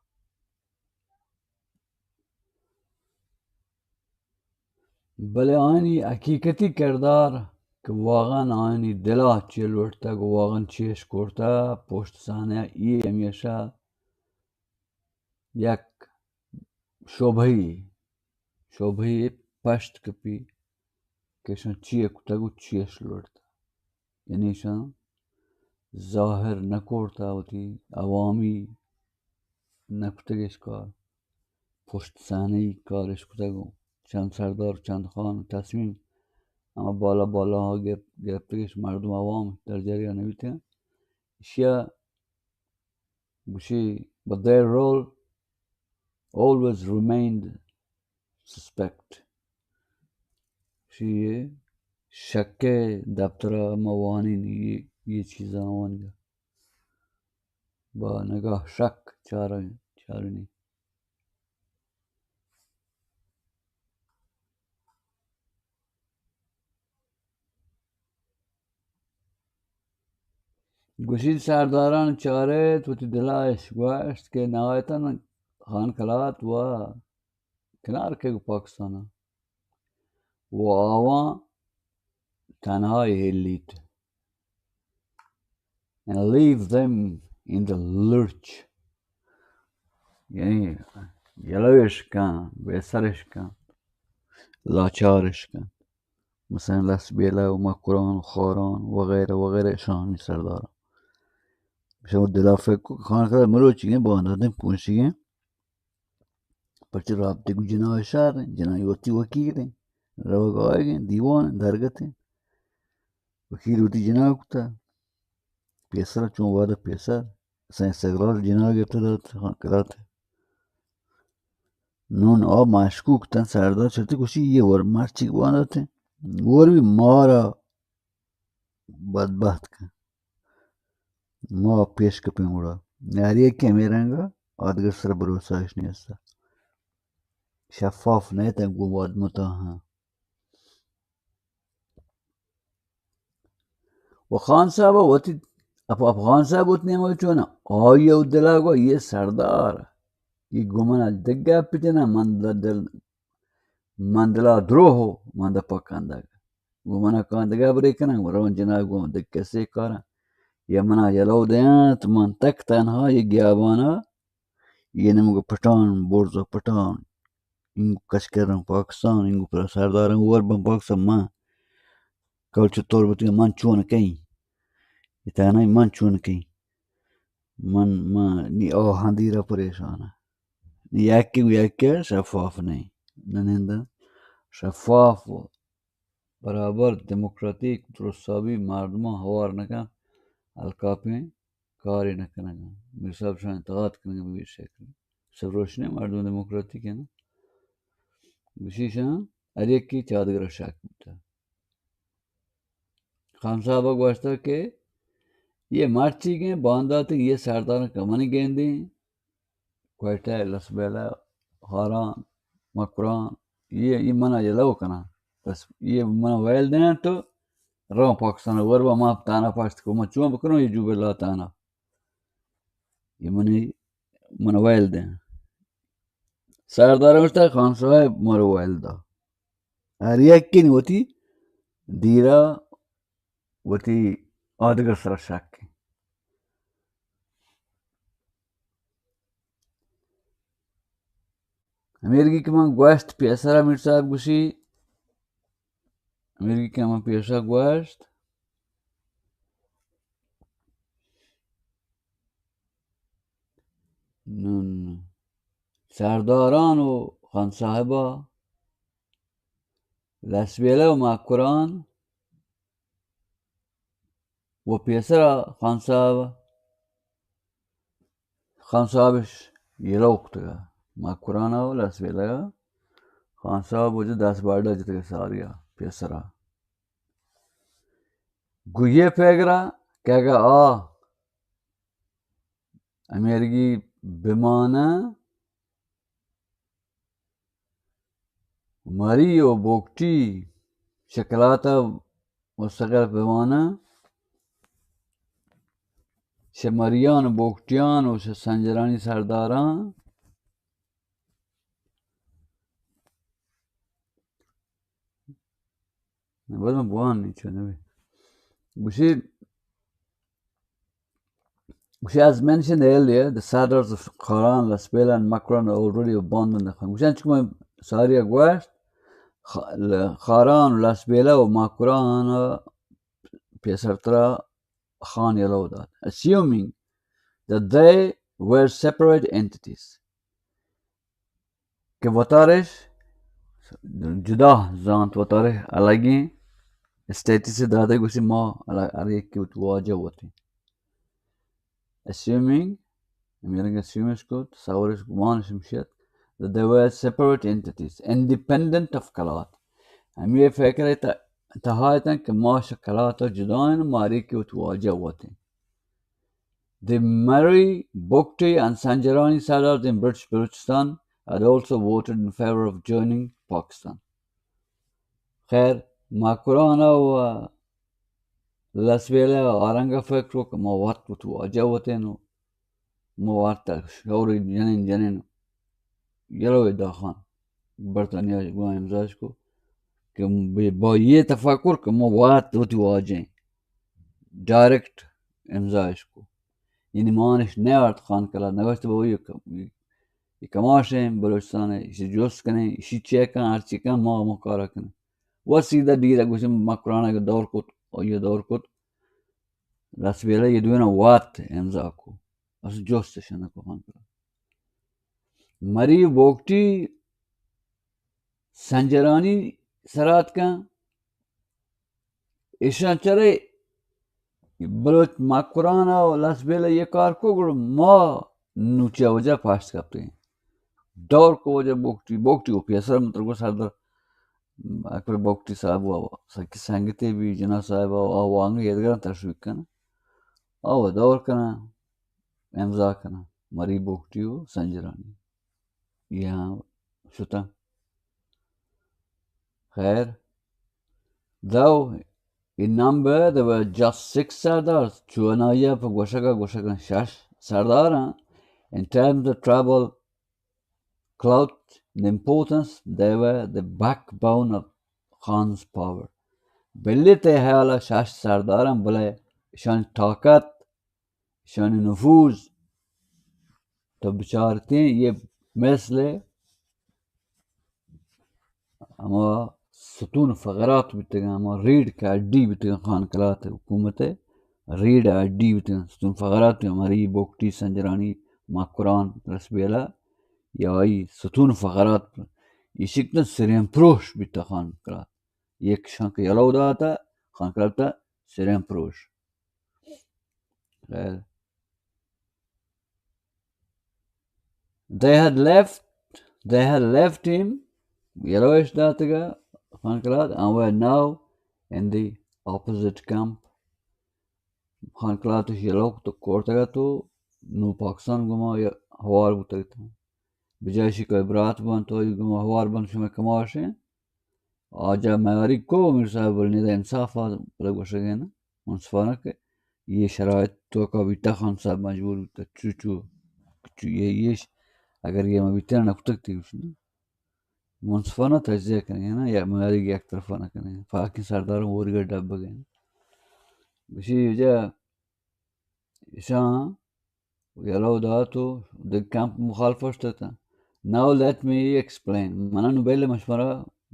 بلے آیانی حقیقتی کردار کہ واقعاً آیانی دلا چے لوٹتگ، واقعاً چے اش کرتہ، پشت صحنہ ای ہمیشہ یک شبہی، شبہی پشت کپی کہ اشاں چے کتگ و چے اش لوٹتہ۔ یعنی اشاں ظاہر نہ کرتہ، وتی عوامی نہ کتگ اش کار، پشت صحنہ‌ای کار اش کتگ و چند سردار، چند خان تصمیم ہما بالا بالا گر-، گرفتگ اش، مردم عوام در جریان نہ بیتگ۔ اشیا گوشی، but their role always remained suspect. شی شک ءِ دپتر ءَ ما وانین یہ، یہ چیزاں وانگا با نگاہ شک چارن، چارنی۔ گوشیت سرداران چارت وتی دلا اش گوشت کہ نہایتاً خان قلات و کنار کئیگ پاکستان ءَ و آواں تنہا ہلیت۔ And leave them in the lurch. یعنی یلوش کن، بے سرش کن، لاچارش کن۔ مثلاً لس بیلہ و مکران و خاران وغیرہ وغیرہ اشانی سرداراں۔ شما دلا فکر کو خان قلات مروچی گیں، بانداتیں پونشی گیں۔ پرچہ رابطے گوں جناح شہر انت، جناح وتی وکیل انت، روگ آیگ انت، دیوان انت، درگت انت۔ وکیل وتی جناح کتہ، پیسر چون وعدہ پیسر، سائیں استقلال جناح گپتہ دات، خان قلات۔ نون آ مشکوک تن سردار چرتے گوشی یہ ور مرچی باندات انت، ور بھی مارا بدبخت کن۔ ما پیش کپیں گڑا۔ ہر یکے ہمے رنگ ءَ آدگر سر بھروسہ اش نیست۔ شفاف نہ اتنت گوں وت متاہاں۔ و خان صاحب وتی اپ-، اپ خان صاحب وت نیمگ چون آئی ءَ دلا گو یہ سردار، یہ گمن دگہ پتنا من دل، من دلا دروہ، من دپا کندگ۔ گوں منا کاں دگہ برے کناں، گوں رواں جناح گوں دگہ کسے کاراں۔ یا منا یلو دیاں تو من تک تنہا یہ گیابانا، یہ نمگ پٹان، برز و پٹان، انگو کچکراں پاکستان، انگو پر سرداراں ور بن پاکستان، من کل چطور بوتگاں، من چون کئیں؟ یہ تنہا من چون کئیں؟ من، من نی آہاں دیرا پریشان آں۔ نی یکے گوں یکے شفاف نئیں۔ نننداں شفاف و برابر دموکراتیک درستابی مردماں ہوار نہ کنت، الکاپیں کارے نہ کنگ ءَ۔ میر صاحب شاہ انتقاد کنگ ءَ بہ بیت شکل۔ سب روشنیں مردم دموکراتیک ہیں نا۔ گوشی شاہ ہر یکی چادگر ءَ شک بوتا۔ خان صاحب ءَ گوشتگ کہ یہ مرچیگیں باندات، یہ سردار کہ منی گندیں، کوئٹہ، لسبیلہ، خاران، مکران، یہ، یہ منا یلو کناں۔ بس یہ منا ویل دیں تو رواں پاکستان ور با، ما تانا پاشت کو، ما چون بکنوں یہ جو بلا تانا۔ یہ منی، منا ویل دیں۔ سردار گوشتا خان صاحب مرو ویل دا۔ ہر یکین وتی دیرا وتی آدگر سرا شک۔ ہمیرگی کہ من گوشت پیسرا میر صاحب گوشی، ہمیرگی کہ من پیشا گوشت، نون سرداران و خان صاحبا، لسبیلہ و مکران و پیسرا خان صاحب، خان صاحبش یلو کتگا، مکرانا و لسبیلہ خان صاحب وجہ دست بارڈا جتگا ساریا پیسرا۔ گو یہ پیگرا کہ اگہ آ امیرگی بمانہ، مری و بوگٹی شکلات ء مستقل بمانہ، چہ مریان و بوگٹیان و چہ سنجرانی سرداراں۔ بس من بوان نی چون نبی۔ گوشی، گوشی، as mentioned earlier, the Sardars of Kharan, Lasbela and Makran are already abandoned the Khan. گوشی، انچو کہ من ساری گوشت، خ-، ل-، خاران، لسبیلہ و مکران پیسرترا خان یلو دات۔ Assuming that they were separate entities. کہ وتارش جدا زانت، وتارش الگیں اسٹیٹس داتے، گوشی ما الگ، ہر یکی وت واجہ وتیں۔ اسیومنگ، ہمیرنگ اسیومش کو، تصورش گمانش ہمشیت، that they were separate entities, independent of Kalat. ہمیں فکر ت-، تہا اتن کہ ما شہ کلات جدا ہیں، ما ہر یکی وت واجہ وتیں۔ The Mari, Bugti and Sanjarani Sardars in British Balochistan had also voted in favor of joining Pakistan. خیر، مکران و لسبیلہ آرنگ فکر کو کہ ما وت وت واجہ وتیں و ما وت شور جنین جنین یلو داخان برطانیہ گوا امضاش کو کہ بہ-، با یہ تفکر کہ ما وت وتی واجہ ہیں۔ ڈائریکٹ امضاش کو۔ یعنی مانش نیارت خان کلات، نوشت بابا یہ ک-، یہ کماش ہیں بلوچستان ہے، اسی جوست کنیں، اسی چیک کن، ہر چی کن، ما، ما کارا کنیں۔ و سیدھا ڈیرا گوشم مکرانا کہ دور کت، اور یہ دور کت، لسبیلہ یہ دوینا وات امضا کو۔ اس جوستش نہ کو خان کلات۔ مری بوگٹی سنجرانی سرات کن، ایشاں چرے بلوچ مکران و لسبیلہ یہ کار کو، گڑا ما نوچہ وجہ پاشت کپتیں۔ دور کو وجہ بوگٹی، بوگٹی و پیسر متر کو سردر اکبر بوگٹی صاحب و سکی سنگتے بھی جناح صاحب و آ وانگی ادگران تشویق کن۔ آ و دور کنا، امضا کنا، مری بوگٹی و سنجرانی۔ یہ ہاں شتن۔ خیر، though in number there were just six Sardars, چونایا پہ گوشگا گوشگا شش سرداراں، in terms of tribal clout and importance, they were the backbone of Khan's power. بلے تئی حیال ءَ شش سرداراں، بلے ایشانی طاقت، ایشانی نفوذ، تو بچارتیں، یہ مثل ہما ستون فقرات بیتگاں، ہما ریڑھ کہ ہڈی بیتگاں، خان قلات حکومت ءِ ریڑھ ہڈی بیتگاں، ستون فقرات، ہماری بگٹی، سنجرانی، مکران، رسبیلہ، یا آئی ستون فقرات، ایشی کہ سرین پروش بیتگ خان قلات. یک شانک یلو داتہ خان قلات ءَ، سرین پروش. خیر. They had left, they had left him, یلوش داتگا Khan Kalat, and were now in the opposite camp. Khan Kalat یلو تو کورتگا تو نو پاکستان گما ہوار بوتگ تو. بجائے شی کہ برات بنت، تو گما ہوار بنت، شما کماش ہیں. آجا میاری کو میر صاحب، بل ندا انصاف آ بلے گوشگ ءَ نا، منصفانہ کہ یہ شرائط تو کا بیتا خان صاحب مجبور بیتا، چو چو، چو یہ، یہ ش-، اگر یہ ما بیتا نہ کتگ تی گوش نا. منصفانہ تجزیہ کنگے نا، یا میاری یک طرفہ نہ کنگے. پاکی سردار اور گڑ ڈب گئے نا. گوشی جا ایشاں یلو دات و دگہ کیمپ مخالف اشتتاں. Now let me explain. من انو بیل مشورہ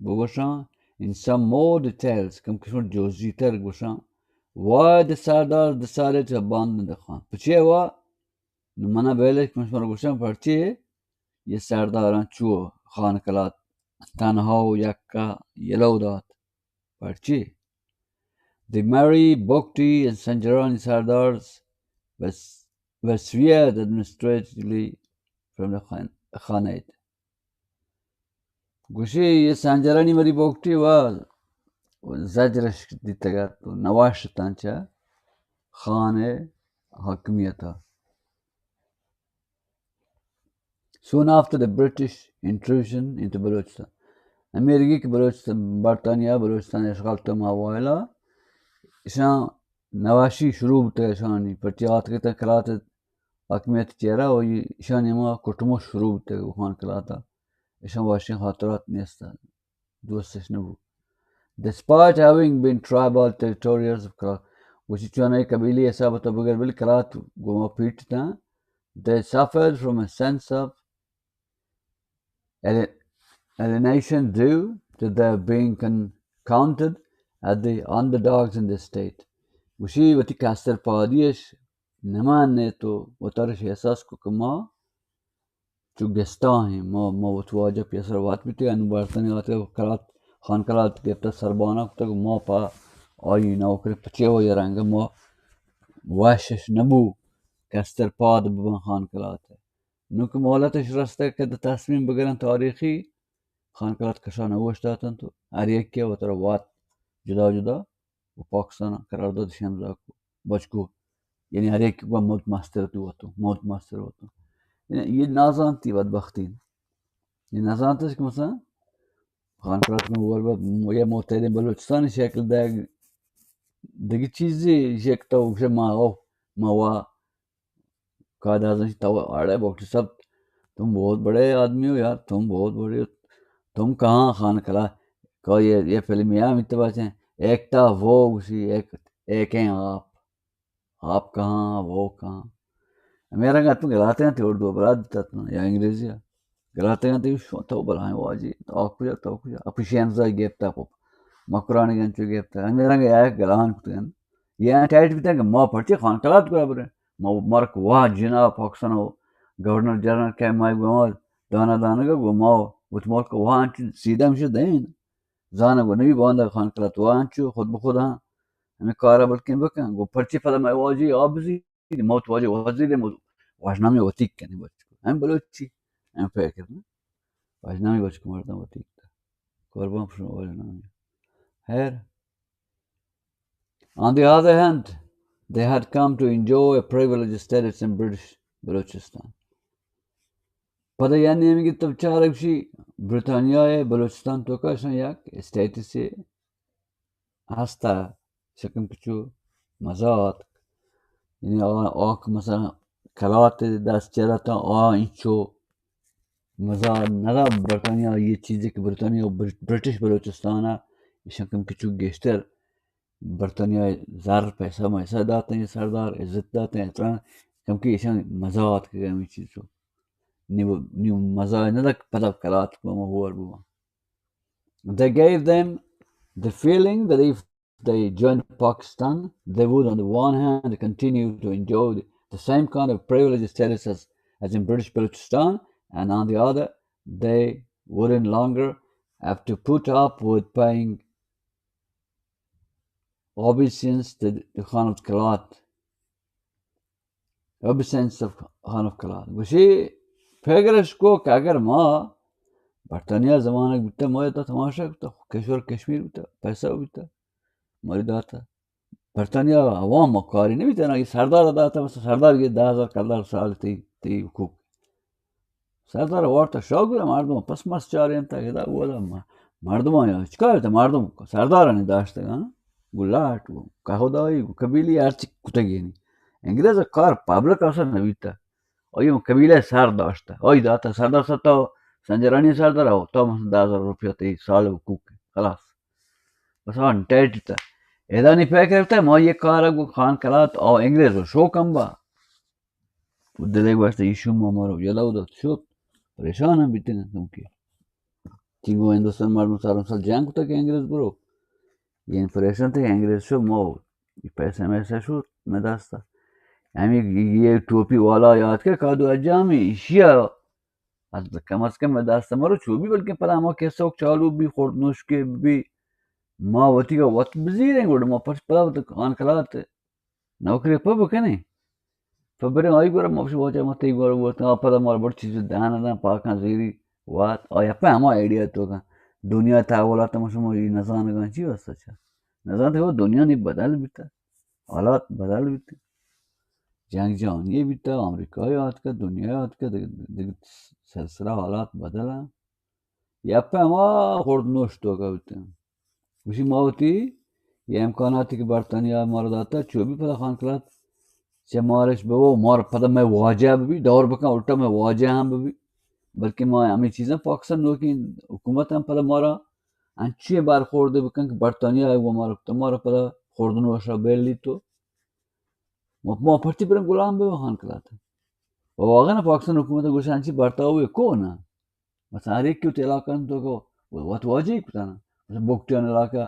بگوشاں in some more details، کم قسم جزئی تر گوشاں. Why the Sardar decided to abandon the Khan. پچے وا؟ نو منا بیل مشورہ گوشاں پرچے یہ سرداراں چو خان قلات تنہا و یکا یلو دات. پرچے؟ The Mary, Bugti and Sanjarani Sardars were, were severed administratively from the Khan-, Khanate. گوشی یہ سنجرانی مری بگٹی و زجرش دیتگت و نواشتان چہ خان حاکمیتا. Soon after the British intrusion into Balochistan. امیرگی کہ بلوچستان، برطانیہ بلوچستان اشغال تو ما وائلا، اشان نواشی شروع بوتگ اشانی، پرچی آتکتا قلات حاکمیت چیرا و اشانی ما کٹمو شروع بوتگ خان قلاتا. اشان واشی خاطرات نیستا. دوستش نبو. Despite having been tribal territories of Kalat، گوشی چونائی قبیلی حساب تو بگر بل قلات گوما پیٹتاں، they suffered from a sense of ali-, alienation due to their being con-, counted as the underdogs in the state. گوشی وتی کستر پادیش نمان نے تو وترش احساس کو کہ ما چو گستا ہیں، ما، ما وت واجہ پیسر وات بیتگ، انو برطانیہ آتگ، قلات، خان قلات گپتہ سربانا کتگ، ما پا آئی نوکر پچے و یہ رنگ ما وشش نبو کستر پاد ببن خان قلات. نو کہ مہلتش رستگ کہ تصمیم بگرن تاریخی، خان قلات کشان اوشتاتن تو ہر یکی وتر وات جدا جدا و پاکستان قرارداد شمزا کو، بچکو، یعنی ہر یک گو موت ماستر تو وتو، موت ماستر وتو. یعنی یہ نازانتی بدبختی. یہ نازانتش کہ مثلا خان قلات کو ور با یا متحد بلوچستان شکل دے دگی چیزی شکل تو ما او، ما وا قائد اعظم جی، تو اڑے بگٹی صاحب، تم بہت بڑے آدمی ہو یار، تم بہت بڑے ہو. تم کہاں خان قلات کا یہ، یہ فلم یا میت بچے، ایکتا وہ اسی ایک، ایک ہیں آپ، آپ کہاں، وہ کہاں. میرا گا تم گلاتے ہیں تے اردو براد دیتا تم یا انگریزی. گلاتگاں تئی شو تو بلاہیں واجی، تو کجا، تو کجا؟ اپی شینزا گپتا پپ. مکرانی گنچو گپتا. ہمیں رنگ یا گلان کتگن. یہ ٹائٹ بیتا کہ ما پرچے خان قلات کو برے. ما مرک واہ جناب پاکستان و گورنر جنرل کہ ما گو دانا دانا گو ما وت ملک واہ انچ سیدھا مش دین. زانا گو نبی باندا خان قلات واہ انچو خود بخود ہاں. ہمیں کارا بلکیں بکن. گو پرچے پدا ما واجی آبزی موت واجہ وزیر، واجنامی وتیک کنی بچکو. ہم بلوچی، ہم فکر نا. واجنامی بچکو مردم وتیک تا. قربان پشم واجنامی. خیر. On the other hand, they had come to enjoy a privileged status in British Balochistan. پدا یعنی ہمیں کہ تو چارگ بشی، برطانیہ بلوچستان تو کشن یک اسٹیٹس ہستا، شکم کچو مزا آتک. یعنی آ، آ کہ مثلا قلات دست چرتا آ انچو مزا ندا برطانیہ. یہ چیزی کہ برطانیہ و بر-، برٹش بلوچستان ایشان کم کچو گیشتر برطانیہ زر پیسہ میسہ داتیں، سردار عزت داتیں، احترام، کم کہ ایشان مزہ آتکگ ہمیں چیز تو۔ نی، نی مزہ نہ دک پدا کلات کو ہور بوا۔ They gave them the feeling that if they joined Pakistan, they would, on the one hand, continue to enjoy the same kind of privileged status as, as in British Balochistan, and on the other, they wouldn't longer have to put up with paying obeisance to the Khan of Kalat. Obeisance of Khan of Kalat. گوشی، فکرش کو کہ اگر ما برطانیہ زمانگ بیتا، ما تا تماشا کتا، کشور کشمیر بیتا، پیسہ بیتا، مری داتا۔ برطانیہ عوام ما کاری نبیتا نا، یہ سردار داتا، بس سردار یہ دہ ہزار کلدار سال تی، تی حقوق۔ سردار وارتا شاہ گورا مردم پس مس چارینتا، ادا اودا م-، مردم آیا چکار تا مردم سردار نے داشتگان، گو لاٹ، گو کہودائی، گو قبیلی، ہر چی کتگینی۔ انگریز کار پبلک اصلا نبیتا۔ آئی ہم قبیلہ سر داشتہ۔ آئی داتا سردار ستا، سنجرانی سردار ہو، تو مثلا دہ ہزار روپیہ تی سال حقوق۔ خلاص۔ بس آن ٹیٹ تا۔ ادا نی فکر تا، ما یہ کار گو خان کلات او انگریز و شو کم با۔ دلے گوشت، ایشو ما مرو، یلا ادا شد۔ پریشان ہم بیتگن کم کہ چنگو ہندوستان مردم سالوں سال جنگ کتا کہ انگریز برو۔ یہ پریشان تے انگریز شو مو، یہ پیسہ میسہ شو میں داستا۔ ہمیں یہ ٹوپی والا یاد کے کادو اجامی ایشیا، از کم از کم میں داستا مرو چوبی، بلکہ پدا ہما کسوک چالو بی، خورد نوش کے بی، ما وتی کا وت بزیریں گوڑ ما پس پدا وت خان کلات نوکری پہ بکنیں۔ پہ بریں آئی گورا ما گوشت، واجہ ما تئی گورا بوتاں، آ پدا مارا بڑ چیز دان دان پاکاں زیری وات۔ آیا پہ ہما آئیڈیا تو کن دنیا تحولات ما شما ای نزانگاں چی واسطہ چا؟ نزانتے وہ دنیا نی بدل بیتا، حالات بدل بیتا۔ جنگ جہانی بیتا، امریکہ آتکا، دنیا آتکا، دگ-، دگ-، سلسلہ حالات بدل ہیں۔ یا پہ ہما خورد نوش تو کا بیتا۔ گوشی ما وتی یہ امکاناتی کہ برطانیہ مارا داتا، چو بی پدا خان کلات چہ مارش ببو، مار پدا میں واجہ ببی، دور بکن الٹا میں واجہ ہم ببی، بلکہ ما ہمیں چیزاں پاکستان نوکیں حکومت ہم پدا مارا انچی برخورد بکن کہ برطانیہ ہے وہ مارا، تو مارا پدا خورد نوشا بیل لی تو۔ ما، ما پرچی برن غلام ببو خان کلات۔ و واقعا پاکستان حکومت گوشن انچی برتاوے کو نا۔ مثلا ہر یکے وتی علاقہ انت تو کو وت واجہی کتانا۔ مثلا بگٹیان علاقہ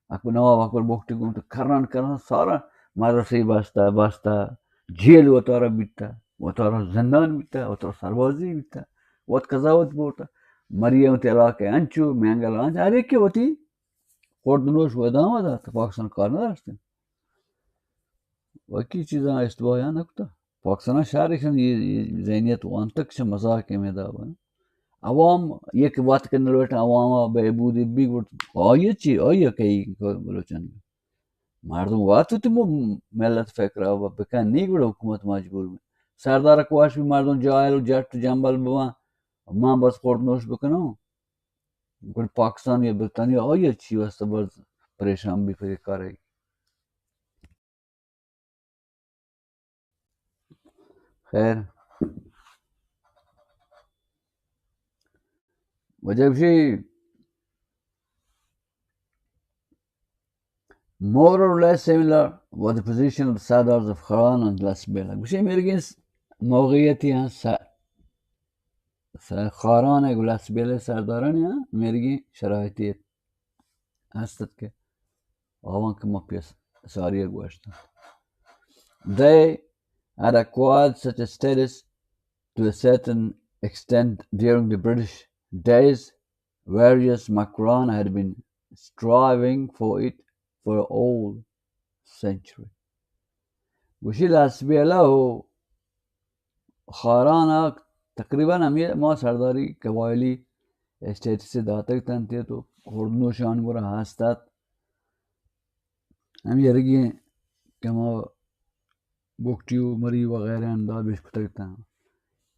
اکبر، نواب اکبر بگٹی گون تو کران کران سارا مدرسے بستا، بستا، جیل وتارا بیتا، وتارا زندان بیتا، وتارا سربازی بیتا، وت قضاوت بورتا۔ مری وتی علاقہ انچو، مینگل انچ، ہر یکے وتی خورد نوش و ادامہ دات، پاکستان کار نداشتن۔ وکی چیزاں اشتباہ نہ کتا۔ پاکستان شہر ایشان یہ، یہ ذہنیت وانتک چہ مزاق میں دا بنا۔ عوام یک وقت کے نلوٹ عوام بہبود بی گوٹ۔ آئیے چی، آئیے کئی بلوچانی۔ مردم وقت تو مو ملت فکر آوا بکن نہیں گوڑ حکومت مجبور میں۔ سردار کواش بھی مردم جاہل و جٹ و جنبل بوان۔ ما بس خورد نوش بکنوں۔ گوڑ پاکستان یا برطانیہ آئیے چی واسطہ بس پریشان بی فکر کرے۔ خیر۔ وجہ گوشی، more or less similar was the position of the Sardars of Kharan and Lasbela. گوشی میرگیں موقعیتی ہیں س-، س-، خاران ہے گو لاسبیلہ سردارانی ہیں میرگیں شرائطی ہست ات کہ آوان کہ ما پیس ساری گوشت۔ They had acquired such a status to a certain extent during the British days, whereas Makran had been striving for it for a whole century. گوشی لاسبیلہ و خاران ء تقریباً ہمے ما سرداری قبائلی اسٹیٹس داتگ تنت تو خورد نوشان گورا ہست ات۔ ہمے رگیں کہ ما بگٹی و مری وغیرہ اندا بیش کتگ تاں۔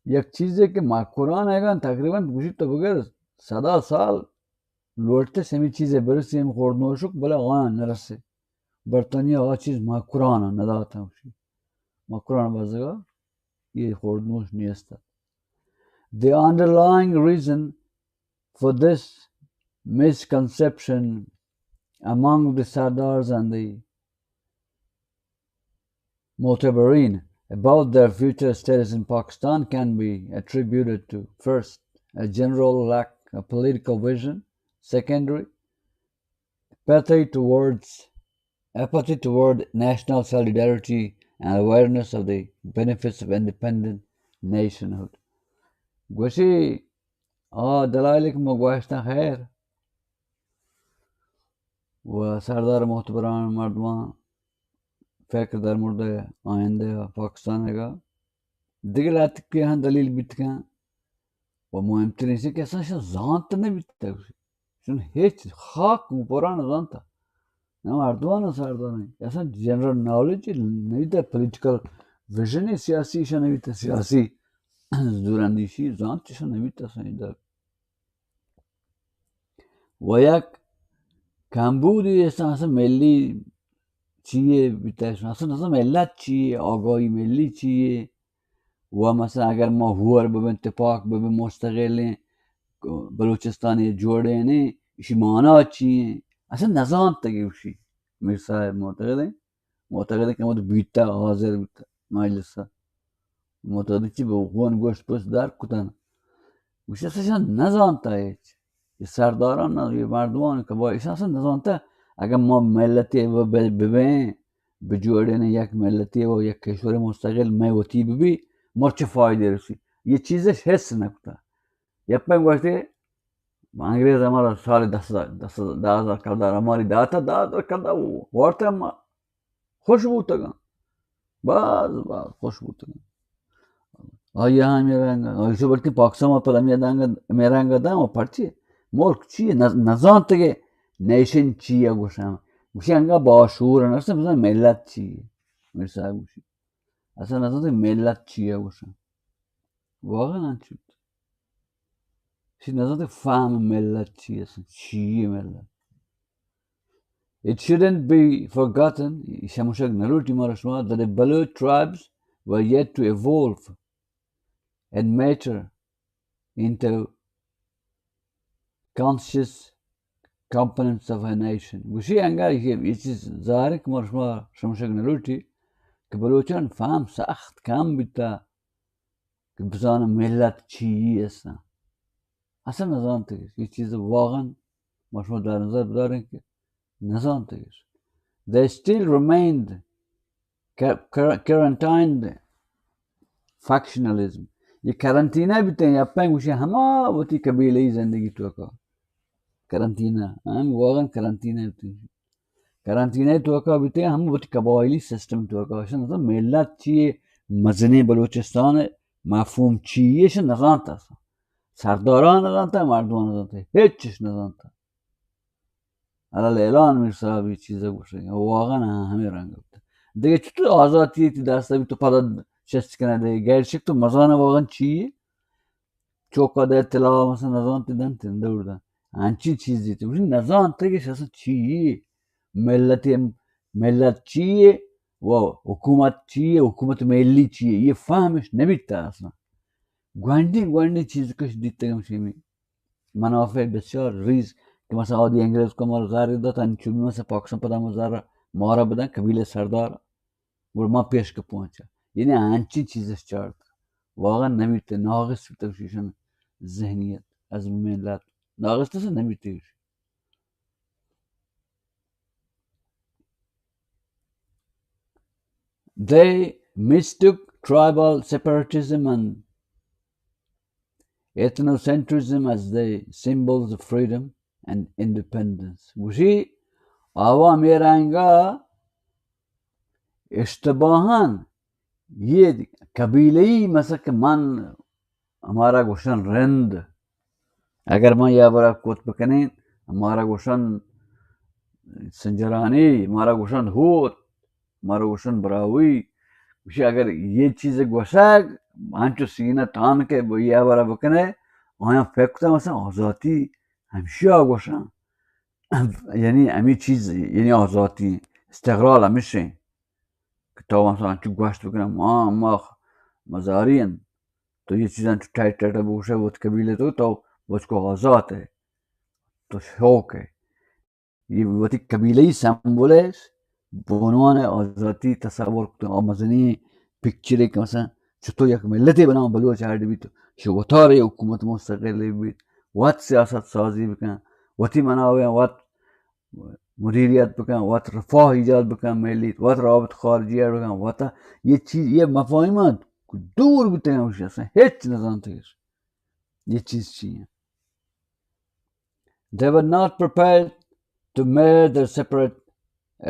یک چیزے کہ مکران ایگان تقریباً گوشی تو بگر صدا سال لوٹتے سمی چیزے برسی ہم خورد نوشک بلے آیان نرسے۔ برطانیہ آ چیز مکران نداتا گوشی۔ مکران بزگا یہ خورد نوش نیست۔ The underlying reason for this misconception among the Sardars and the Mu'tabarin about their future status in Pakistan can be attributed to, first, a general lack of political vision, secondary, apathy towards apathy toward national solidarity and awareness of the benefits of independent nationhood. گوشی، آ دلائلی که ما گوشتن، خیر، و سردار معتبران مردمان فکر در مورد آینده پاکستان گا دگہ لہتکے ہم دلیل بیت کن و مہمترین چیز کہ اصلاً اشاں زانت نہ بیتگ، اشاں ہچ خاک و پران زانتا، نہ مردمان سردار، اصلاً جنرل نالج نہ بیتگ، پولیٹیکل ویژن سیاسی اشاں نہ بیتگ، سیاسی دوراندیشی زانت اشاں نہ بیتگ اصلاً. و یک کمبودی اصلاً، اصلاً ملی چیے بیتہ، اصلاً، اصلاً ملت چیے، آگاہی ملی چیے. و مثلاً اگر ما ہور ببیں، تپاک ببیں، مستقلیں، بلوچستانی جوڑینیں، اشی مانا چیے؟ اصلاً نزانتگی اشی. میر صاحب معتقدیں، معتقدیں کہ ہمود بیتہ، حاضر بیتہ مجلس ء. معتقدیں چی بہ غون گوشت پشت در کتن. گوشت اصلاً نزانتہ ہچ. یہ سرداران نہ، یہ مردمان کہ با ایشان اصلاً نزانتہ، اگر ما ملتے و ب-، ببیں، بجوڑیں یک ملتے و یک کشور مستقل میں وتی ببی، مر چہ فائدہ رسی؟ یہ چیزش حس نہ کتا. یک پہ گوشتے، انگریز ہمارا سال دس ہزار، دس ہزار، دہ ہزار کلدار ہماری داتا، دہ ہزار کلدار وارتا، ما خوش بوتگاں، باز باز خوش بوتگاں. آئی ہمے رنگ، آئی شو بلکہ پاکستان و پدا ہمے رنگ، ہمے رنگ داں و پرچے؟ ملک چی؟ نز-، نزانتگے نیشن چی ہے گوشاں. گوشی انگا باشعور نہ، اصلاً ملت چی ہے؟ میر صاحب گوشی اصلاً نزانتگے ملت چی ہے گوشاں. واقعاً انچوت. چی نزانتگ فہم ملت چی است، چی ملت. It shouldn't be forgotten, شمشک نلوٹی مارا شما، that the Baloch tribes were yet to evolve and mature into conscious components of a nation. گوشی انگا یہ، یہ چیز ظاہر ہے کہ مارا شما شمشک نلوٹی کہ بلوچان فہم سخت کم بیتا کہ بزاناں ملت چی استاں. اصلاً نزانتگش. یہ چیز واقعاً ما شما در نظر بداریں کہ نزانتگش. They still remained ca-, ca-, quarantined factionalism. یہ قرنطینہ بیتیں، یا پنگ گوشی ہما وتی قبیلہی زندگی توکا. قرنطینہ، ہم واقعاً قرنطینہ بیتیں. قرنطینہ توکا بیتیں، ہم وتی قبائلی سسٹم توکا. اشان نزانت ملت چیے، مزنیں بلوچستان مفہوم چیے، اشان نزانت اصلاً. سرداران نزانت، مردمان نزانت، ہچ چیز نزانت. علی الاعلان میر صاحب یہ چیز گوشگ، واقعاً ہمے رنگ بوت. دیگہ چطور آزاتی تی دست بی تو پدا چست کنے دے، غیر شک تو مزان واقعاً چیے؟ چوکا دے تلاوہ مثلاً نزانت دنت دور دن. انچی چیزی تو نزانتگش اصلاً چیے؟ ملت، ملت چیے و حکومت چیے؟ حکومت ملی چیے؟ یہ فہمش نبیتا اصلاً. گونڈی، گونڈی چیز کش دیتگم شیمی منافع بسیار ریز کہ مثلاً آدی انگریز کو مارا زر دات، انچو بی مثلاً پاکستان پدا ما زر مارا بدن، قبیلہ سردار گڑا ما پیش کہ پہنچا. یعنی انچین چیزش چارت. واقعاً نبیت، ناقص بیت ایشان ذہنیت از ملت. ناقص تو نبیت. They mistook tribal separatism and ethnocentrism as the symbols of freedom and independence. گوشی آوا ہمے رنگا اشتباہاً یہ قبیلہی مثلاً کہ من، ہمارا گوشن رند، اگر من یا برا کوت بکنین، ہمارا گوشن سنجرانی، ہمارا گوشن ہوت، مارا گوشن براہوئی. گوشی اگر یہ چیز گوشگ، انچو سینہ تان کہ یا برا بکنے، آیاں فکر کتا مثلاً آزاتی ہمشیا گوشن. یعنی ہمی چیز، یعنی آزاتی، استقلال ہمیشیں کہ تو مثلاً انچو گوشت بکنے، ما، ما مزاری ہیں، تو یہ چیزاں انچو ٹائٹ ٹائٹ بگوشے، وت قبیلے تو، تو بچکو آزات ہے، تو شوق ہے. یہ وتی قبیلہی سمبل ء بہ عنوان آزاتی تصور کتگ، آ مزنیں پکچرے کہ مثلاً چطور یک ملتے بہ نام بلوچ اڈ بیت، شو وتارے حکومت مستقل بیت، وت سیاست سازی بکن، وتی منابع وت مدیریت بکن، وت رفاہ ایجاد بکن، ملی وت رابط خارجی اڈ بکن، وت یہ چیز، یہ مفاہیم دور بیتگ، اصلاً ہچ نزانتگ یہ چیز چی ہیں۔ They were not prepared to merge their separate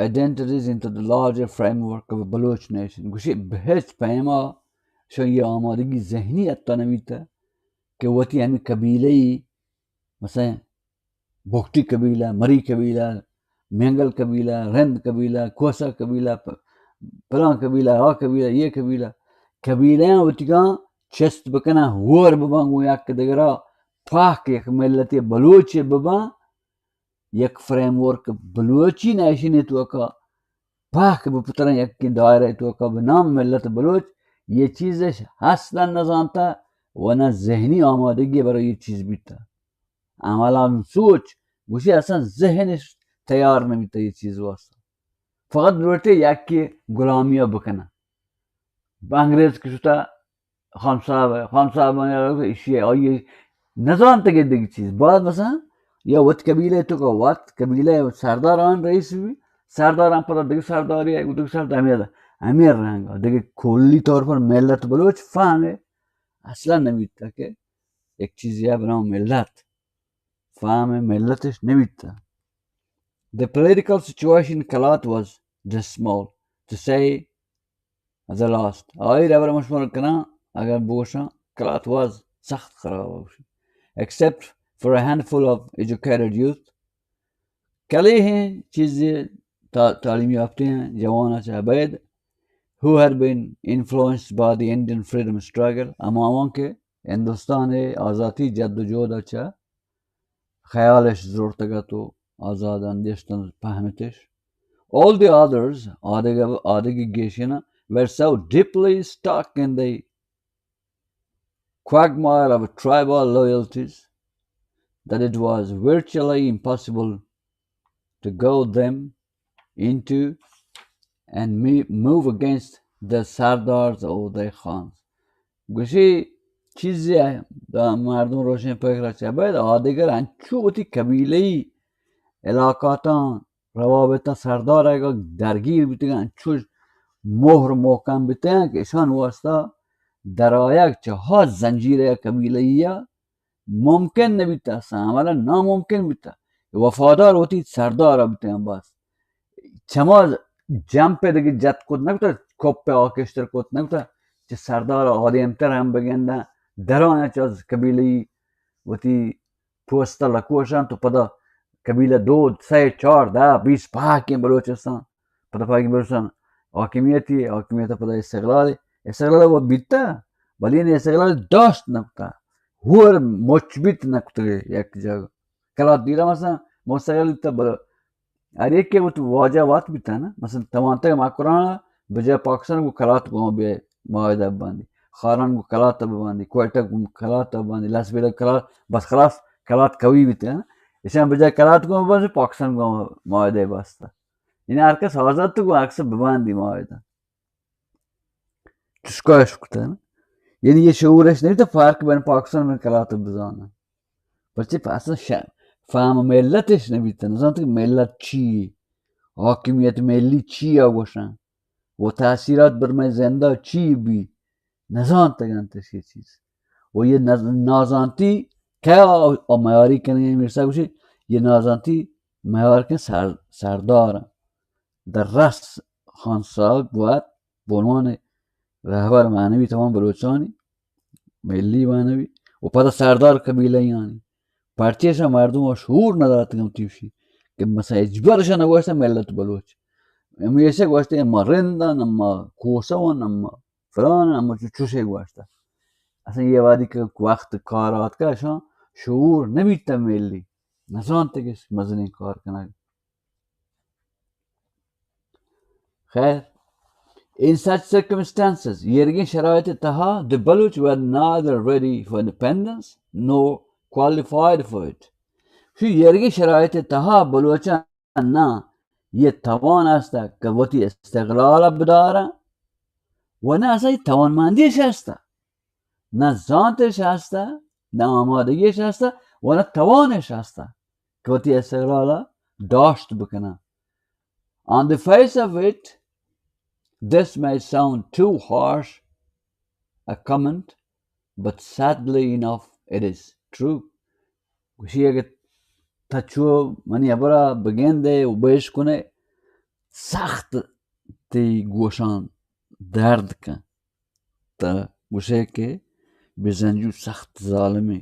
identities into the larger framework of a Baloch nation. گوشی بہ ہچ پیما شان یہ آمادگی ذہنی حتی نمیتا کہ وتی ہمیں قبیلہ ای، مثلاً بگٹی قبیلہ، مری قبیلہ، مینگل قبیلہ، رند قبیلہ، کوسا قبیلہ، پ-، پلان قبیلہ، آ قبیلہ، یہ قبیلہ، قبیلہ وتیگاں چست بکناں، ہور بباں گوں یک دگرا، پاک یک ملت بلوچ بباں، یک فریم ورک بلوچی نیشن توکا پاک بپترن، یکیں دائرہ توکا بہ نام ملت بلوچ، یہ چیزش اصلاً نزانتا و نہ ذہنی آمادگی برای یہ چیز بیتا۔ عملاً سوچ گوشی اصلاً ذہنش تیار نمیتا یہ چیز واسطہ۔ فقط لوٹے یکی غلامی بکنن۔ انگریز کہ شتا خان صاحب ء، خان صاحب ء ایشی ء، آئی ء نزانتگ دگہ چیز۔ بعد مثلاً یا وت قبیلہ توکا وت قبیلہ سرداران رئیس بی، سرداران پدا دگہ سرداری ء، دگہ سردار ہمیں، ہمیں رنگ ء، دگہ کلی طور پر ملت بلوچ فہم ء اصلاً نمیتا کہ یک چیزی ء بنام ملت، فہم ملتش Namita. The political situation in Kalat was dismal, to say the last. آئی ربر مشمول کناں، اگر بوشاں، کلات واز سخت خراب ہوشی۔ Except for a handful of educated youth. Clay ہیں چیز تا-، تعلیم یافتہ ہیں، جوان چہ ابید، who had been influenced by the Indian freedom struggle. ہماوان کہ ہندوستان آزاتی جد و جہد چہ خیالش زرتگ ات و آزاد اندیشتن پہمتش۔ All the others, آدگہ، آدگہ گیشیناں، were so deeply stuck in the quagmire of tribal loyalties that it was virtually impossible to goad them into and me-, move against the Sardars or their Khans. گوشی چیزی دا مردم روشن پکر چہ بید آدگر انچو وتی قبیلہی علاقاتاں روابطاں سردار اگا درگیر بیتگاں، انچو مہر محکم بیتگاں کہ اشان واسطہ درآیگ چہ ہا زنجیرہ قبیلہی ممکن نہ بیت، اصلاً عملاً ناممکن بیت۔ وفادار وتی سردار بیتیں بس۔ چما جمپ دگہ جت کت نہ کت، کپ آکشتر کت نہ کت، چہ سردار آدمتر ہم بگنداں، درایاں چہ از قبیلہی وتی پوست لکوشاں تو پدا قبیلہ دو، سہ، چار، دہ، بیست پاکیں بلوچستان۔ پدا پاکی بلوچستان حاکمیتی، حاکمیت پدا استقلال، استقلال وہ بیتا، بلے این استقلال داشت نکتا، ہور مچ بیت نکتگے یک جاگہ۔ کلات دیرا مثلاً مستقل بیتا، بلے ہر یک کہ وت واجہ وات بیتا نا، مثلاً توانتگ مکران بجائے پاکستان گو کلات گو بے معاہدہ بندی، خاران گو کلات بندی، کوئٹہ گو کلات بندی، لس بیلہ کلات، بس خلاص کلات قوی بیتا نا۔ اشان بجائے کلات گو بندی، پاکستان گو معاہدہ بستا۔ یعنی ہر کس آزاد تو گو اکثر ببندی معاہدہ۔ چشکاش کتا نا۔ یعنی یہ شعورش نہیں تو فرق بین پاکستان میں کلات بزانا۔ پرچہ پہ اصلاً ش-، فہم ملتش نہ بیت، نزانت کہ ملت چی، حاکمیت ملی چی آ گوشن، و تاثیرات بر مئے زندہ چی بی، نزانتگ انت یہ چیز۔ و یہ نز-، نازانتی کیا آ میاری کنگے؟ میرسا گوشی، یہ نازانتی میار کن سر-، سردار انت۔ در رس خان صاحب وت بہ عنوان رہبر معنوی تمام بلوچانی ملی معنوی و پدا سردار قبیلہ یانی پرچے شا مردم و شعور نداتگ ہم تیوشی کہ مثلاً ہچبر شا نگوشتہ ملت بلوچ۔ ہمیشہ گوشتہ اما رندن، اما کوسون، اما فلان، اما چو-، چوشے گوشتہ۔ اصلاً یہ وادی کہ وقت کار آتکا شان شعور نبیتہ ملی، نزانتگ مزنیں کار کنگ۔ خیر، in such circumstances, ایرگیں شرائط تہا the Baloch were neither ready for independence nor qualified for it. شو ایرگیں شرائط تہا بلوچاں نہ یہ توان است کہ وتی استقلال بدارا، و نہ اصلا یہ توانمندیش است، نہ زانتش است، نہ آمادگیش است، و نہ توانش است کہ وتی استقلال داشت بکنن. On the face of it, this may sound too harsh a comment, but sadly enough, it is true. گوشی اگہ تچو منی ہبرا بگندے و بیش کنے، سخت تی گوشان درد کن. تا گوشے کہ بزنجو سخت ظالمے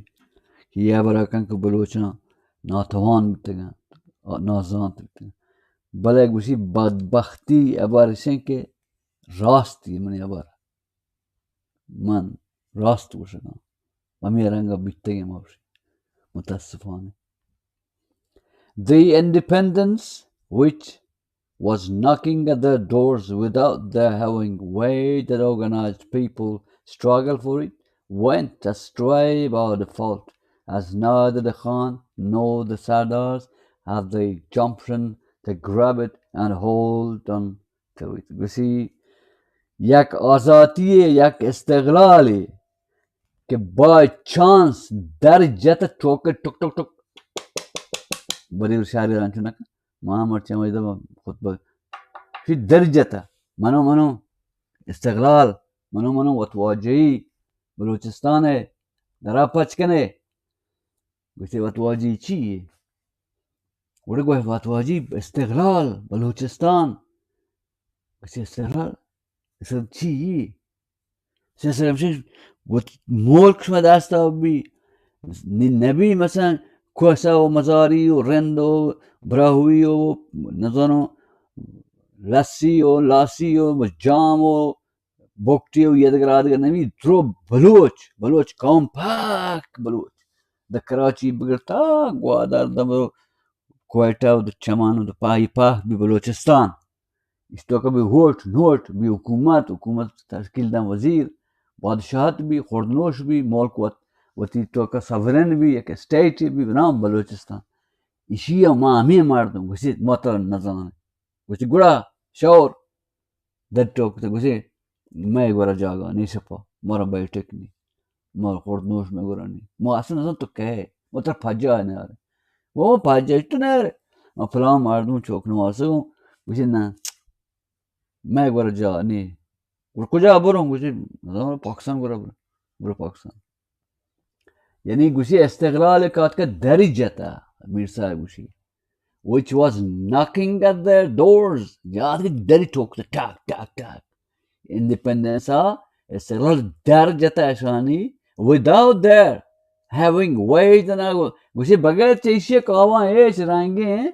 کہ یہ ہبرا کن کہ بلوچاں ناتوان بتگن، نازانت بتگن. بلے گوشی بدبختی ہبر اشیں کہ راستی منی ہبر. من راست گوشگاں. ہمے رنگ بیتگیں ما گوشی. متاسفانہ. The independence which was knocking at their doors without their having waged an organized people struggle for it went astray by default, as neither the Khan nor the Sardars have the gumption to grab it and hold on تو گوشی یک آزاتی، یک استقلالی کہ by chance در جت، ٹوک ٹک ٹک ٹک. بری شاری رانچو نکن. ما مرچی ہمیں دبا خطبہ شی در جت. منو منو استقلال، منو منو وتواجہی، بلوچستان ہے، درا پچ کنے. گوشتی وتواجہی چی ہے؟ گڑا گوشت وتواجہی استقلال بلوچستان. گوشتی استقلال؟ استقلال چی ہے؟ سیاست ہمشی وت ملک شما دستا بی، نی نبی مثلا کوسا و مزاری و رند و براہوئی و نزانو لسی و لاسی و جام و بگٹی و یہ دگہ آدگہ نبی، درو بلوچ، بلوچ قوم پاک بلوچ. دا کراچی بگر تا گوادر، دا برو کوئٹہ و دا چمان و دا پاہی پاک بی بلوچستان. اس تو کہ بی ووٹ نوٹ بی حکومت، حکومت تشکیل دن وزیر، بادشاہت بی، خوردنوش بی، ملک وت وتی تو کہ سورن بی، یک اسٹیٹ بی بنام بلوچستان. اشی ما ہمیں مردم گوشی ما تو نزانے. گوشتی گڑا شور در ٹوک تو گوشتی مئے گورا جاگہ نی شپا، مارا بیٹک نی، مارا خورد نوش مئے گورا نی. ما اصلا نزان تو کہے، ما ترا پجا نیارے. وہ ما پجا تو نیارے. ما فلان مردم چوک نواسے گوں، گوشتی نہ، مئے گورا جا نی. گڑا کجا بروں؟ گوشتی نزان، پاکستان گورا برو، برو پاکستان. یعنی گوشی استقلال کاتکا دری جتا، میر صاحب گوشی، which was knocking at their doors. یاد کہ دری ٹوک تا ٹاک ٹاک ٹاک. انڈیپینڈنس آ استقلال در جتا اشانی، without their having waged an، گوشی بغیر چیشی کاواں ایش رنگیں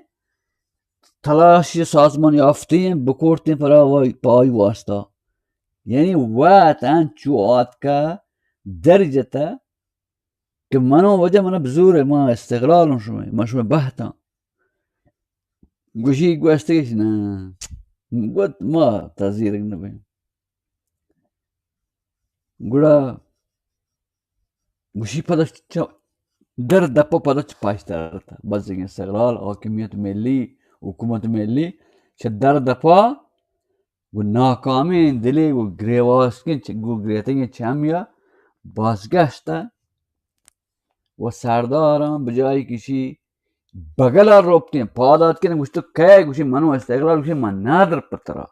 تلاش سازمان یافتیں بکورتیں پرا پای واسطہ. یعنی وقت انچو آتکا در جتا کہ منو وجہ منا بزور، ما استقلال ہوں شمئے، ما شمئے بہتاں. گوشی گوشتگش نہ، گوت ما تذیرگ نہ بیں. گڑا گوشی پدا چ-، در دپا پدا چ پاش درتا. بزگیں استقلال، حاکمیت ملی، حکومت ملی، چہ در دپا گو ناکامیں دلے گو گریواسکیں چ-، گو گریتگیں چمیا بازگشت و سرداراں بجائی کشی بگلا روپتیں، پاد آتکن گوشت تو کئے؟ گوشی منو استقلال. گوشی من نادر پترا.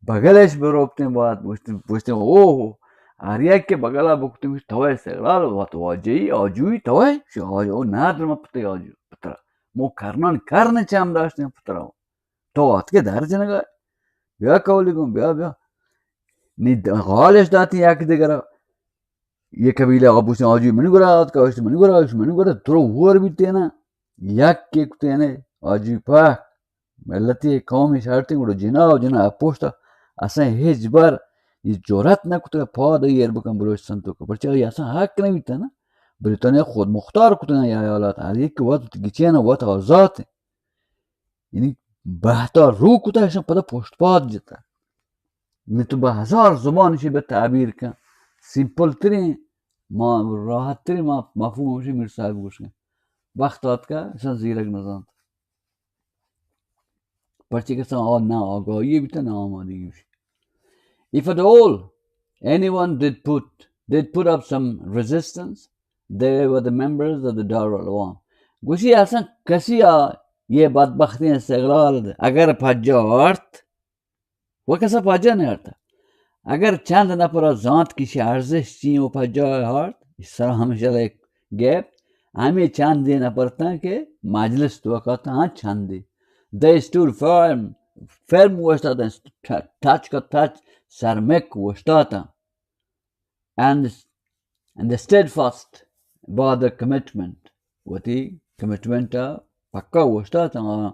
بگلش بروپتیں بات گوشت، گوشت او ہر یک کہ بگلا بکتیں گوشت تو استقلال وت واجہی آجوئی تو، گوشی آجو نادر من پترا، آجو پترا. مو کرنان کرن چم داشتیں پترا. تو آتکے در جنگا، بیا کولی گوں، بیا، بیا. نی د-، غالش داتی یک دگرا. یہ قبیلہ آ بوشن آجوئی منی گورا آتکا، اشت منی گورا، اشت منی گورا، ترو ہور بیتینا. یک کے کتینے، آجوئی پاک. ملتی قومی شرطیں گڑا جنا و جنا پوشتا. اساں ہچ بر یہ جرات نہ کتگا پاد ایر بکن بلوچستان توکا. پرچہ یہ اساں حق نہ بیتا نا. بریتانیا خود مختار کتگا یا ایالات. ہر یک وت گچین وت آزات. یعنی بہتا رو کتا، اشان پدا پشت پاد جتا. نی تو بہ ہزار زبان اشی بہ تعبیر کن. سمپل ترین، ما راحت ترین ما مفہوم ہمشی میر صاحب گوش کن. وقت آتکا اشان زیرگ نزانت. پرچی کسان آ نہ آگاہی بیتا نہ آمادگی بیتا. If at all anyone did put, did put up some resistance, they were the members of the Darul Awam. گوشی اصلا کسی آ یہ بدبختی استقلال اگر پجا آرت، و کسا پجا نیارتا. اگر چند نفر زانت کہ شی ارزش چی و پجا آرت، سر ہمیشہ ایک گیپ، ہمیں چند نفر تاں کہ مجلس توکا تاں چندی. They stood firm, firm وشتاتاں، ٹچ کا ٹچ، سرمک وشتاتاں. And, and they steadfast by the commitment. وتی کمٹمنٹ ء پکا اوشتات، آ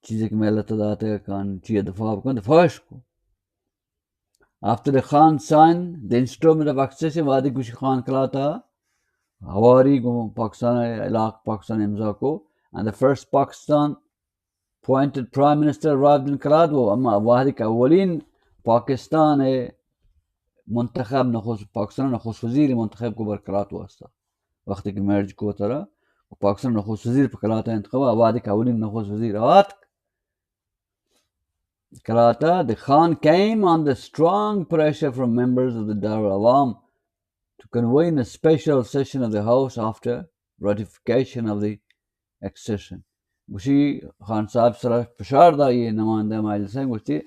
چیزے کہ ملت ء داتگ کن، چی ء دفاع بکن، دفاعش کو. After the Khan signed the instrument of accession, وہدے گوشی خان کلات ء ہواری گوں پاکستان ء علاقہ پاکستان امضا کو، and the first Pakistan appointed Prime Minister arrived in Kalat, و اما وہدے کہ اولین پاکستان ء منتخب نخست، پاکستان نخست وزیر منتخب کو بر کلات واسطہ، وقتی کہ مرج کو ترا پاکستان نخست وزیر پہ کلات انتخاب، وہدے کہ اولین نخست وزیر آتک کلات ء، the Khan came on the strong pressure from members of the Darul Awam to convene a special session of the House after ratification of the accession. گوشی خان صاحب سرا فشار دا یہ نمائندہ مجلس ہیں، گوشتی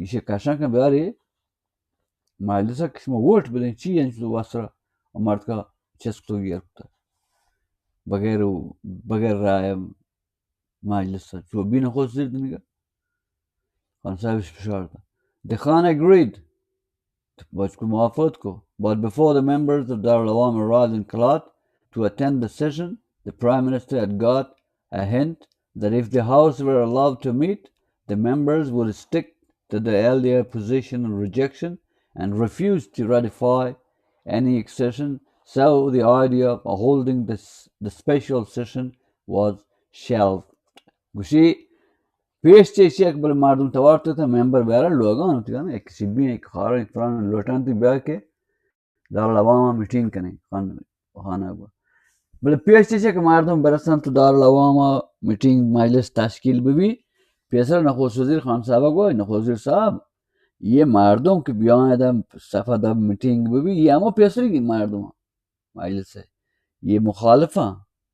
ایشی کشن کن بیاری مجلس کہ شما ووٹ بدیں، چی انچ تو واسرا و مردکا چست تو گیر کتا بغیر، بغیر رائے مجلس ء چو بی نخست وزیر دنگا. خان صاحب اش فشار دا. The Khan agreed. بچکو موافقت کو. But before the members of Darul Awam arrived in Kalat to attend the session, the Prime Minister had got a hint that if the House were allowed to meet, the members would stick to the earlier position of rejection and refuse to ratify any accession, so the idea of holding this, the special session was shelved. گوشی پیش چہ ایشی ء کہ بلے مردم توار تو تھا ممبر بیارا لوگان ہوتی گانا، ایک سبی ہیں، ایک خارا، ایک فلانا لوٹان تی بیا کہ دارالعوام میٹنگ کنے خان، خانہ گو. بلے پیش چہ ایشی ء کہ مردم برسن تو دارالعوام میٹنگ مجلس تشکیل ببی، پیسر نخست وزیر خان صاحب گو، نخست وزیر صاحب، یہ مردم کہ بیاں ادا صفا دب میٹنگ ببی، یہ ہمو پیسری مردم مجلس ء، یہ مخالفاں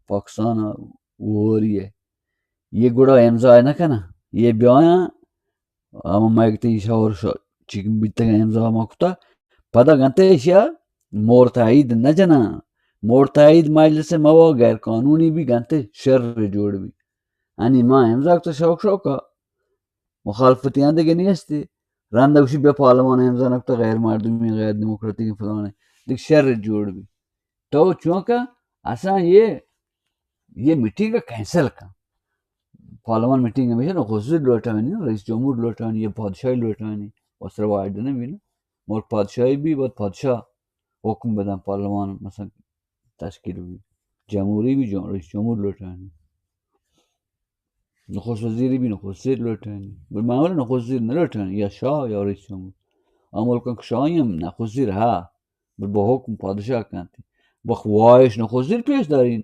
پاکستان ء ووری ء، یہ گڑا امضا نہ کناں، یہ بیایاں ہم مئے تئی شور چی بیتگ امضا ما کتا، پدا گنتے ایشیا مور تائید نہ جناں، مور تائید مجلس ء موا غیر قانونی بی گنتے شر جوڑ بی. انی ما امضا کتا شوق شوق ء مخالفتی آں دگہ نیستی. رند گوشی بیا پارلیمان امضا نہ کتا، غیر مردمی، غیر دموکراتیک، فلانے، دگہ شر جوڑ بی. تو چونکہ اساں یہ، یہ میٹنگ کینسل کن. پارلیمان میٹنگ ہمیشہ نخست وزیر لوٹانی، رئیس جمہور لوٹانی یا پادشاہی لوٹانی، وسر وائد نہ بی نا. ملک پادشاہی بی، بعد پادشاہ حکم بدن، پارلیمان مثلا تشکیل بی، جمہوری بی، جم-، رئیس جمہور لوٹانی. نخست وزیری بی نخست وزیر لوٹانی. بل معمولا نخست وزیر نہ لوٹانی، یا شاہ یا رئیس جمہور. آ ملکاں کہ شاہی ہم نخست وزیر ہا، بل با حکم پادشاہ کنتی. بخواہش نخست وزیر پیش دارین.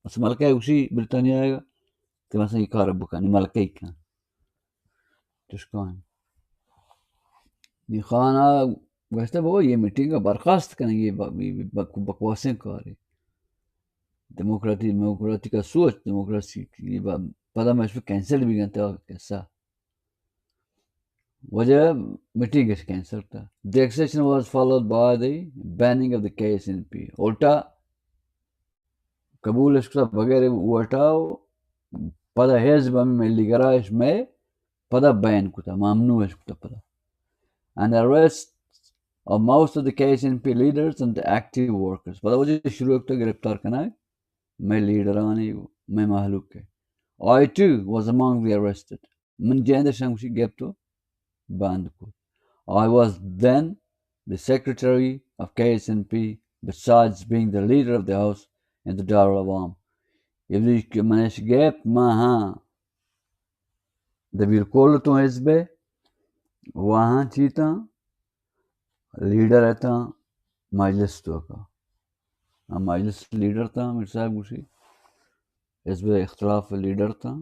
بس ملکہ گوشی بریتانیا آئے گا کہ مثلا یہ کار بکنی، ملکہ ہی کن. چشکان. نی خان ء گوشتہ بابا یہ میٹنگ ء برخاست کنیں، یہ ب-، ب-، ب-، بکواسیں کارے. دموکراتی، دموکراتی کا سوچ، دموکراسی یہ ب-، پدا مش کینسل بی گنتے قصہ. وجہ میٹنگ اش کینسل تھا. The accession was followed by the banning of the K S N P. الٹا قبول اش کتا بغیر ووٹا و پدا حزب ہمیں ملی گرایش میں پدا بین کتا، ممنوع اش کتا پدا. And arrest of most of the K S N P leaders and the active workers. پدا وجہ شروع کتا گرفتار کنگ میں لیڈرانی، میں مہلوک ہے. I too was among the arrested. من جند شمشی گپت و بند کت. I was then the secretary of K S N P, besides being the leader of the house in the Darul Awam. یہ کہ منش گپت، ما ہاں دبیر کل تو حزب ہے، وہاں چیتا لیڈر ہے تا مجلس تو کا. ہم مجلس لیڈر تا، میر صاحب گوشی، حزب اختلاف لیڈر تا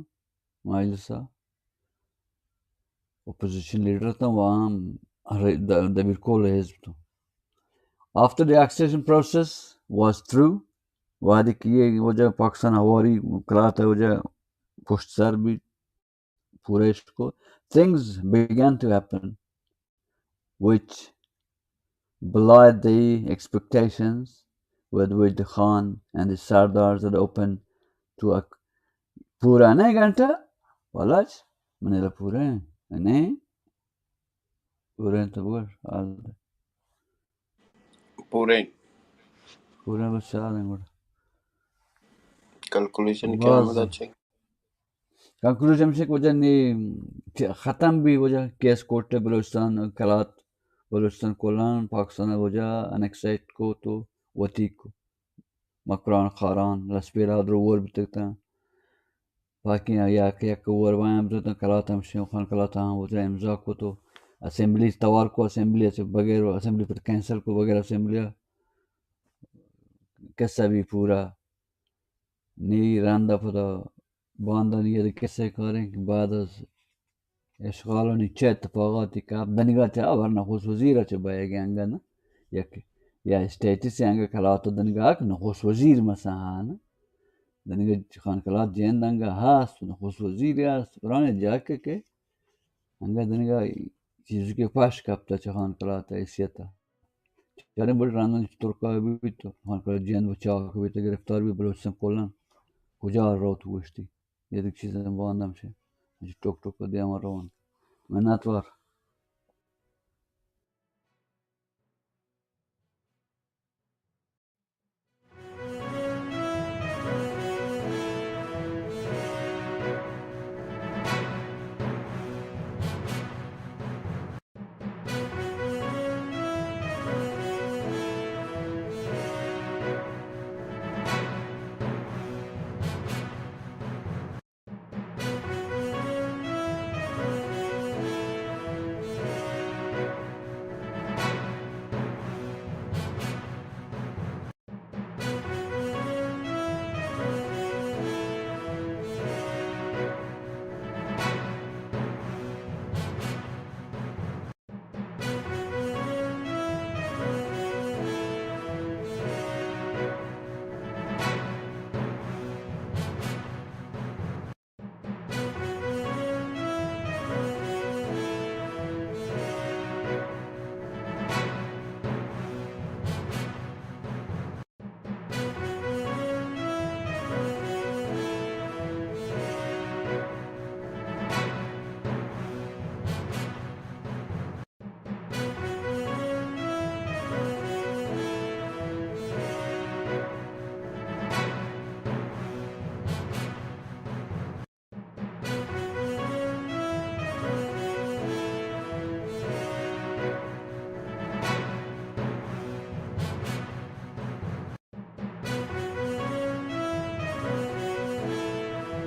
مجلس ء. اپوزیشن لیڈر اتاں، و ہم دبیر کل حزب اتاں. After the accession process was through, وہدے کہ یہ وجہ پاکستان ہواری کلات وجہ پشت سر بیت، پورش کو, things began to happen which belied the expectations with which the Khan and the Sardars had opened to a پورا نہیں گھنٹہ. والا چ من لا پورا نہیں. پورا تو بول حال دے. پورے. پورا بس چار ہیں گوڑا. کنکلوژن کیا باز مدد چاہیے؟ کنکلوژن سے وجہ نی ختم بھی وجہ کیس کوٹ بلوچستان کلات بلوچستان کلان پاکستان وجہ انیکسائٹ کو تو وتی کو مکران خاران لسپیرا درو ور بتگتاں. باقی یک یک ور وایم بتگتاں کلات ہم شیوخان کلات ہم وجہ امضا کو تو اسمبلی توار کو اسمبلی سے بغیر اسمبلی پر کینسل کو بغیر اسمبلی قصہ بھی پورا نی رند پدا باندانی اد کسے کاریں کہ بعد از اشغالانی چہ اتفاقاتی کپ دنگا چہ ورنہ نخست وزیر چہ بایگی انگا نہ یک یا اسٹیٹس انگا کلات دنگا کہ نخست وزیر مثلا ہاں نہ دنگا خان کلات جند انگا ہست نخست وزیر ہست پرانے جا کہ کہ انگا دنگا چیزی کہ پاش کپتا چہ خان کلات حیثیتا چاریں بڑے رندن ترکا بیت خان کلات جند بچا کہ بیت گرفتار بیت بلوچستان کلن کجا روت گوشتی. یہ دیکھ چیزیں باندم چہ ٹوک ٹوک دیما روان. منتوار.